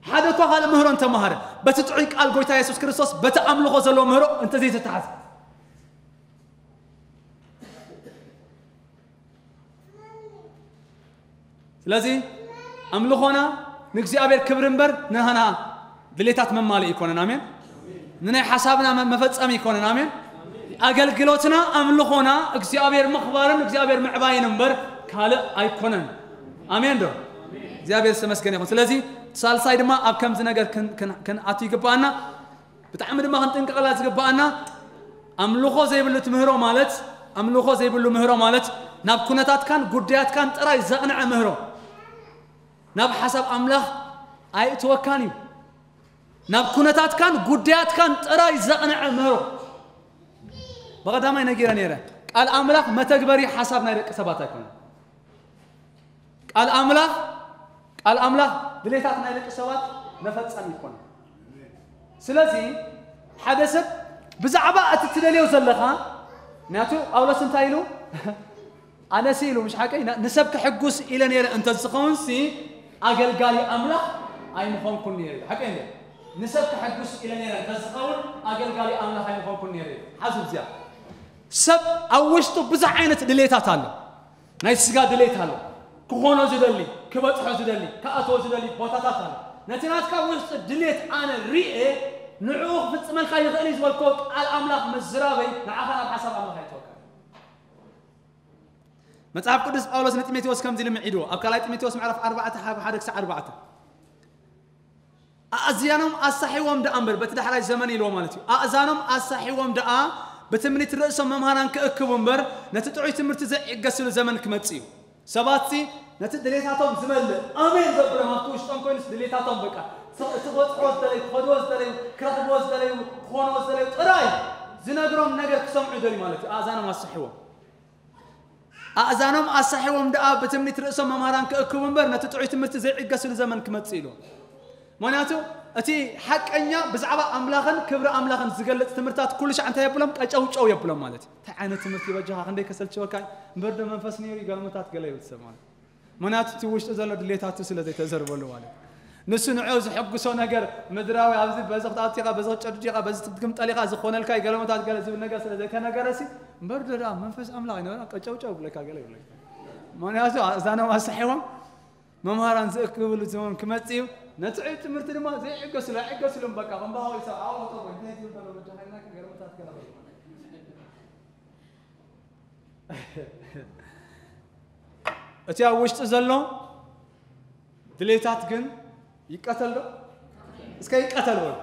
ሓደ እኳ ካልእ ምህሮ እንተምሃረ፣ በቲ ጥዑይ ቃል ጎይታ የሱስ ክርስቶስ በቲ ኣምልኾ ዘለዎ ምህሮ እንተዘይተተሓዘ ስለዚ ኣምልኾና ንእግዚኣብሔር ክብሪ እምበር ንሃና ድሌታት መማልእ ይኮነን ኣሜን ንናይ ሓሳብና መፈጸሚ ይኮነን ኣሜን ኣገልግሎትና ኣምልኾና እግዚኣብሔር ምኽባርን እግዚኣብሔር ምዕባይን እምበር ካልእ ኣይኮነን ኣሜን ዶ እግዚኣብሔር ዝተመስገነ ይኹን ስለዚ ሳልሳይ ድማ ኣብ ከምዚ ነገር ክንኣቱ ይግባኣና ብጣዕሚ ድማ ክንጥንቀቐላ ዝግባኣና ኣምልኾ ዘይብሉ ትምህሮ ማለት ኣምልኾ ዘይብሉ ምህሮ ማለት ናብ ኩነታትካን ጉዳያትካን ጥራይ ዘቕንዐ ምህሮ፣ ናብ ሓሳብ ኣምላኽ ኣይእትወካን እዩ። ናብ ኩነታትካን ጉዳያትካን ጥራይ ዘቕንዐ ምህሮ። ብቐዳማይ ነጊረ ነይረ፣ ቃል ኣምላኽ መተግበሪ ሓሳብ ናይ ደቂ ሰባት ኣይኮነን። ቃል ኣምላኽ ቃል ኣምላኽ ድሌታት ናይ ደቂ ሰባት መፈጸሚ ይኮነ። ስለዚ ሓደ ሰብ ብዛዕባ እቲ ትደልዮ ዘለኻ፣ ምክንያቱ ጳውሎስ እንታይ ኢሉ? ኣነሲ ኢሉ፣ ምሽ ሓቀይ ንሰብ ክሕጉስ ኢለ ነይረ እንተ ዝኸውን ሲ ኣገልጋሊ ኣምላኽ ኣይምኾንኩን ነይረ። ሓቀይ እንደ ንሰብ ክሕጉስ ኢለ ነይረ እንተ ዝኸውን ኣገልጋሊ ኣምላኽ ኣይምኾንኩን ነይረ። ሓዙ እዚኣ ሰብ ኣብ ውሽጡ ብዙሕ ዓይነት ድሌታት ኣሎ። ናይ ስጋ ድሌት ኣሎ። ክኾኖ ዝደሊ፣ ክበጽሖ ዝደሊ፣ ክኣትዎ ዝደሊ ቦታታት ኣሎ። ነቲ ናትካ ውሽጢ ድሌት ኣነ ሪኤ ንዕኡ ክፍጽመልካ ይኽእል እዩ ዝበልኮ ቃል ኣምላኽ ምዝራበይ ንዓኻ ናብ ሓሳብ ኣምላኽ ኣይተወካ። መጽሓፍ ቅዱስ ጳውሎስ ንጢሞቴዎስ ከምዚ ኢሉ ምዒድዎ ኣብ ካልኣይ ጢሞቴዎስ ምዕራፍ ኣርባዕተ ሓደ ክሳዕ ኣርባዕተ። ኣእዝያኖም ኣሳሒዎም ደኣ እምበር፣ በቲ ዳሕራይ ዘመን ኢልዎ ማለት እዩ። ኣእዛኖም ኣሳሒዎም ደኣ ብትምኒት ርእሶም መምሃራን ክእክቡ እምበር፣ ነቲ ጥዑይ ትምህርቲ ዘይዕገስሉ ዘመን ክመጽእ እዩ። ሰባትሲ ነቲ ድሌታቶም ዝመልእ ኣሜን ዘብሎም ኣብቲ ውሽጦም ኮይኑስ ድሌታቶም በቃ ስ- እቲ ክበጽሕዎ ዝደለዩ፣ ክኸድዎ ዝደለዩ፣ ክረኽብዎ ዝደለዩ፣ ክኾንዎ ዝደለዩ ጥራይ ዝነግሮም ነገር ክሰምዑ ይደልዩ ማለት እዩ። ኣእዛኖም ኣሳሒዎም ኣእዛኖም ኣሳሒዎም ደኣ ብትምኒት ርእሶም መምሃራን ክእክቡ እምበር ነቲ ጥዑይ ትምህርቲ ዘይዕገስሉ ዘመን ክመጽእ ኢሉ። ምክንያቱ እቲ ሓቀኛ ብዛዕባ ኣምላኽን ክብሪ ኣምላኽን ዝገልጽ ትምህርታት ኩሉ ሻዕ እንታይ የብሎም? ቀጨውጨው የብሎም ማለት እዩ። እንታይ ዓይነት ትምህርቲ በጃኻ ክንደይ ከሰልችወካ እዩ። እምበር ዶ መንፈስ ነይሩ ይገልምታት ገለ ይብል ሰብ ማለት እዩ። ምክንያቱ እቲ ውሽጡ ዘሎ ድሌታቱ ስለ ዘይተዘርበሉ ማለት እዩ። ንሱ ንዑ ዝሕጉሶ ነገር ምድራዊ ኣብዚ በዚ ክትኣቱ ኢኻ፣ በዚ ክትጨድድ ኢኻ፣ በዚ ክትግምጠል ኢኻ፣ ዝኾነልካ እዩ ገለመታት ገለ ዝብል ነገር ስለ ዘይተነገረሲ እምበር ዶ ደኣ መንፈስ ኣምላኽ ይነበራ ቀጨውጨው ብለካ ገለ ይብለካ። ምክንያቱ ኣእዛኖም ኣሳሒቦም መምሃራን ዝእክብሉ ዘመን ክመጽእ እዩ። ነቲ ዕብት ትምህርቲ ድማ ዘይዕገስሉ ኣይዕገስሉን። በቃ ከምባዊ ሰብ ዓወቶ እንታይ ዝብል ዘሎ በጃ ሓይልና ገለመታት ገለ እቲ ኣብ ውሽጢ ዘሎ ድሌታት ግን ይቀተል ዶ? እስከ ይቀተል በሉ።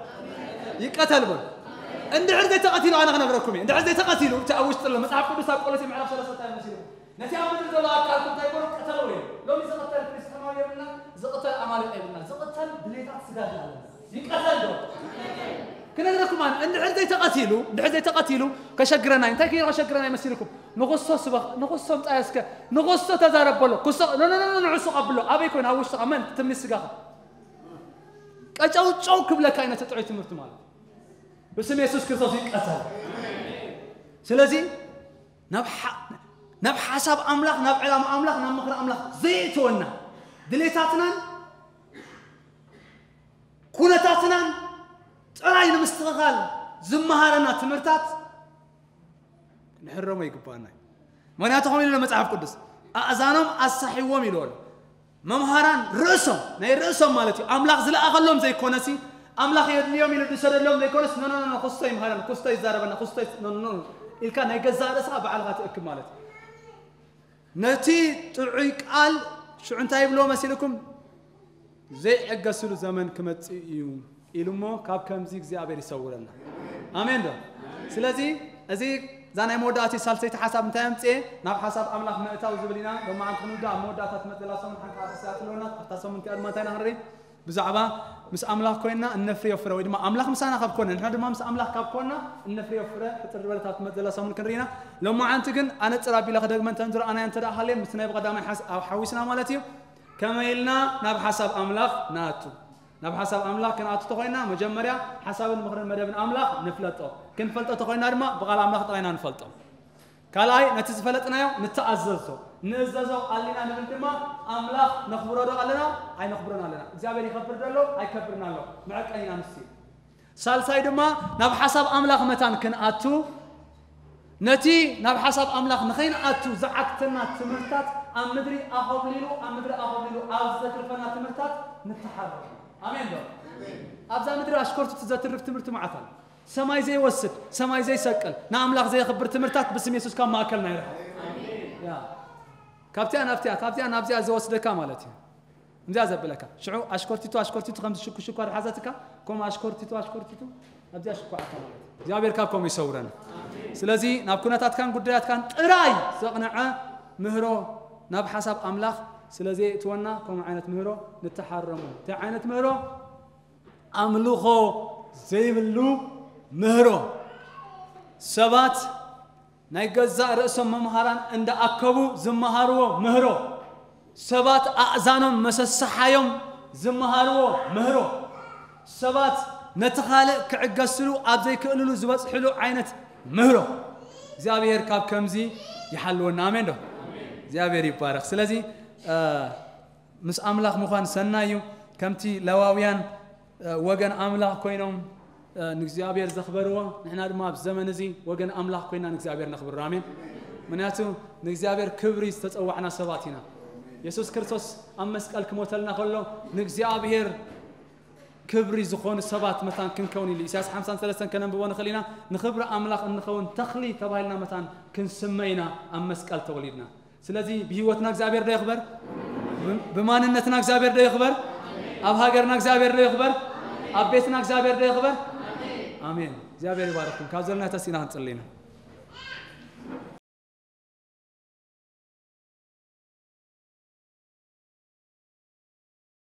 ይቀተል በሉ። እንድሕር ዘይተቐቲሉ ኣነ ክነግረኩም እየ። እንድሕር ዘይተቐቲሉ እቲ ኣብ ውሽጢ ዘሎ መጽሓፍ ቅዱስ ኣብ ቆሎሴ ምዕራፍ ሰለስተ እንታይ መሲሉ? ነቲ ኣብ ምድሪ ዘሎ ኣካልኩም እንታይ ይበሉ? ቅተልዎ እዩ። ሎሚ ዝቕተል ፍልስጤማዊ የብልና፣ ዝቕተል ኣማሌቅ የብልና። ዝቕተል ድሌታት ስጋ ኣለና። ይቀተል ዶ? ክነግረኩም ኣነ እንድሕር ዘይተቐቲሉ፣ እንድሕር ዘይተቐቲሉ ከሸግረና እዩ። እንታይ ከይሩ ከሸግረና ይመስልኩም? ንኹሶ ስበኽ፣ ንኹሶ ምጻእ እስከ፣ ንኹሶ ተዛረብ በሎ። ኩሶ ኖ ኖ ኖ ንዑ ስቕ ኣብሎ። ኣበይ ኮይኑ ኣብ ውሽጥኻ መን ትምኒ ስጋኻ? ቀጨውጨው ክብለካ እዩ ነቲ ጥዑይ ትምህርቲ ማለት። ብስም የሱስ ክርስቶስ ይቀተል። ስለዚ ናብ ሓ- ናብ ሓሳብ ኣምላኽ፣ ናብ ዕላማ ኣምላኽ፣ ናብ ምኽሪ ኣምላኽ ዘየእትወና ድሌታትናን ኩነታትናን ጥራይ ንምስትኽኻል ዝመሃረና ትምህርታት ክንሕረሞ ይግባና እዩ። ምክንያቱ ከምኡ ኢሉ መጽሓፍ ቅዱስ ኣእዛኖም ኣሳሒዎም ኢሉ ኣሎ። መምሃራን ርእሶም ናይ ርእሶም ማለት እዩ ኣምላኽ ዝለኣኸሎም ዘይኮነሲ ኣምላኽ የድልዮም ኢሉ ዝሰደሎም ዘይኮነስ ኖ ኖ ኖ ክስቶ ይምሃረን ክስቶ ይዛረበና ክስቶ ኖ ኖ ኢልካ ናይ ገዛእ ርእስኻ ባዕልኻ ትእክብ ማለት እዩ። ነቲ ጥዑይ ቃል ሽዑ እንታይ ይብልዎ መሲልኩም? ዘይዕገስሉ ዘመን ክመጽእ እዩ ኢሉ እሞ ካብ ከምዚ እግዚኣብሔር ይሰውረና። ኣሜን ዶ? ስለዚ እዚ እዛ ናይ መወዳእቲ ሳልሰይቲ ሓሳብ እንታይ ኣምጽኤ ናብ ሓሳብ ኣምላኽ ምእታው ዝብል ኢና። ሎማዓንቲ ክንውዳእ ኣብ መወዳእታ ትመጽእ ዘላ ሰሙን ሓንቲ ሓሳብ ኣለና። ኣብታ ሰሙን እቲኣ ድማ እንታይ ኢና ክንርኢ? ብዛዕባ ምስ ኣምላኽ ኮይንና እነፍርዮ ፍረ ወይ ድማ ኣምላኽ ምሳና ካብ ኮነ ንሕና ድማ ምስ ኣምላኽ ካብ ኮንና እነፍርዮ ፍረ ሕፅር ዝበለታት ትመፅእ ዘላ ሰሙን ክንርኢና። ሎማዓንቲ ግን ኣነፅር ኣቢለ ክደግመ እንተን ዝረኣናዮ እንተ ደኣ ሃልየን ምስቲ ናይ ብቐዳማይ ሓስ- ኣብ ሓዊስና ማለት እዩ። ከመይ ኢልና ናብ ሓሳብ ኣምላኽ ንኣቱ? ናብ ሓሳብ ኣምላኽ ክንኣቱ ተኾይንና መጀመርያ ሓሳብን ምኽርን መደብን ኣምላኽ ንፍለጦ። ክንፈልጦ ተኾይንና ድማ ብቓል ኣምላኽ ጥራይና ንፈልጦ። ካልኣይ ነቲ ዝፈለጥናዮ ንተኣዘዞ። ንእዘዞ ኣሊና ንብል ድማ ኣምላኽ ነኽብሮ ዶ ኣለና? ኣይነኽብሮን ኣለና። እግዚኣብሔር ይኸብር ዶ ኣሎ? ኣይከብርን ኣሎ። መዐቀኒና ንሱ እዩ። ሳልሳይ ድማ ናብ ሓሳብ ኣምላኽ መታን ክንኣቱ ነቲ ናብ ሓሳብ ኣምላኽ ንኸይንኣቱ ዝዓግተና ትምህርታት ኣብ ምድሪ ኣኸብሊሉ ኣብ ምድሪ ኣኸብሊሉ ኣብ ዘትርፈና ትምህርታት ንተሓረቕ። ኣሜን ዶ? ኣብዛ ምድሪ ኣሽኮርቱ ትዘትርፍ ትምህርቲ መዓት ኣሎ። ሰማይ ዘይወስድ ሰማይ ዘይሰቅል ንኣምላኽ ዘየኽብር ትምህርታት ብስም የሱስ ካብ ማእከልና ይርሓቕ። ያ ካብቲኣ ናብቲኣ ካብቲኣ ናብዚኣ ዝወስደካ ማለት እዩ። እዚኣ ዘብለካ ሽዑ ኣሽኮርቲቱ ኣሽኮርቲቱ ከም ዝሽኩሽኳ ዝሓዘትካ፣ ከምኡ ኣሽኮርቲቱ ኣሽኮርቲቱ ኣብዚኣ ሽኩዓካ ማለት እዩ። እግዚኣብሔር ካብ ከምኡ ይሰውረን። ስለዚ ናብ ኩነታትካን ጉዳያትካን ጥራይ ዘቕንዐ ምህሮ ናብ ሓሳብ ኣምላኽ ስለ ዘየእትወና፣ ከምኡ ዓይነት ምህሮ ንተሓረሙ። እንታይ ዓይነት ምህሮ? ኣምልኾ ዘይብሉ ምህሮ። ሰባት ናይ ገዛእ ርእሶም መምሃራን እንዳኣከቡ ዝመሃርዎ ምህሮ። ሰባት ኣእዛኖም መሰሰሓዮም ዝመሃርዎ ምህሮ። ሰባት ነቲ ካልእ ክዕገስሉ ኣብ ዘይክእልሉ ዝበጽሕሉ ዓይነት ምህሮ። እግዚኣብሔር ካብ ከምዚ ይሓልወና። ኣሜን ዶ? እግዚኣብሔር ይባረኽ። ስለዚ፣ እ፣ ምስ ኣምላኽ ምዃን ሰናይ እዩ። ከምቲ ለዋውያን፣ እ፣ ወገን ኣምላኽ ኮይኖም፣ እ፣ ንእግዚኣብሔር ዘኽበርዎ፣ ንሕና ድማ ኣብ ዘመን እዚ ወገን ኣምላኽ ኮይና ንእግዚኣብሔር ነኽብሮ። ኣሜን። ምክንያቱ ንእግዚኣብሔር ክብሪ ዝተጸዋዕና ሰባት ኢና። የሱስ ክርስቶስ ኣብ መስቀል ክሞተልና ከሎ ንእግዚኣብሔር ክብሪ ዝኾኑ ሰባት መታን ክንከውን ኢሉ። ኢሳያስ ሓምሳን ሰለስተን ከነንብቦ ንኽእል ኢና። ንኽብሪ ኣምላኽ እንኸውን ተኽሊ ተባሂልና መታን ክንስመ ኢና ኣብ መስቀል ተወሊድና። ስለዚ ብህይወትና እግዚኣብሔር ዶ ይኽበር? ብ-፣ ብማንነትና እግዚኣብሔር ዶ ይኽበር? ኣብ ሃገርና እግዚኣብሔር ዶ ይኽበር? ኣብ ቤትና እግዚኣብሔር ዶ ይኽበር? ኣሜን። እግዚኣብሔር ይባርኽኩም። ካብ ዘለና ተሲእና ክንጽሊ ኢና።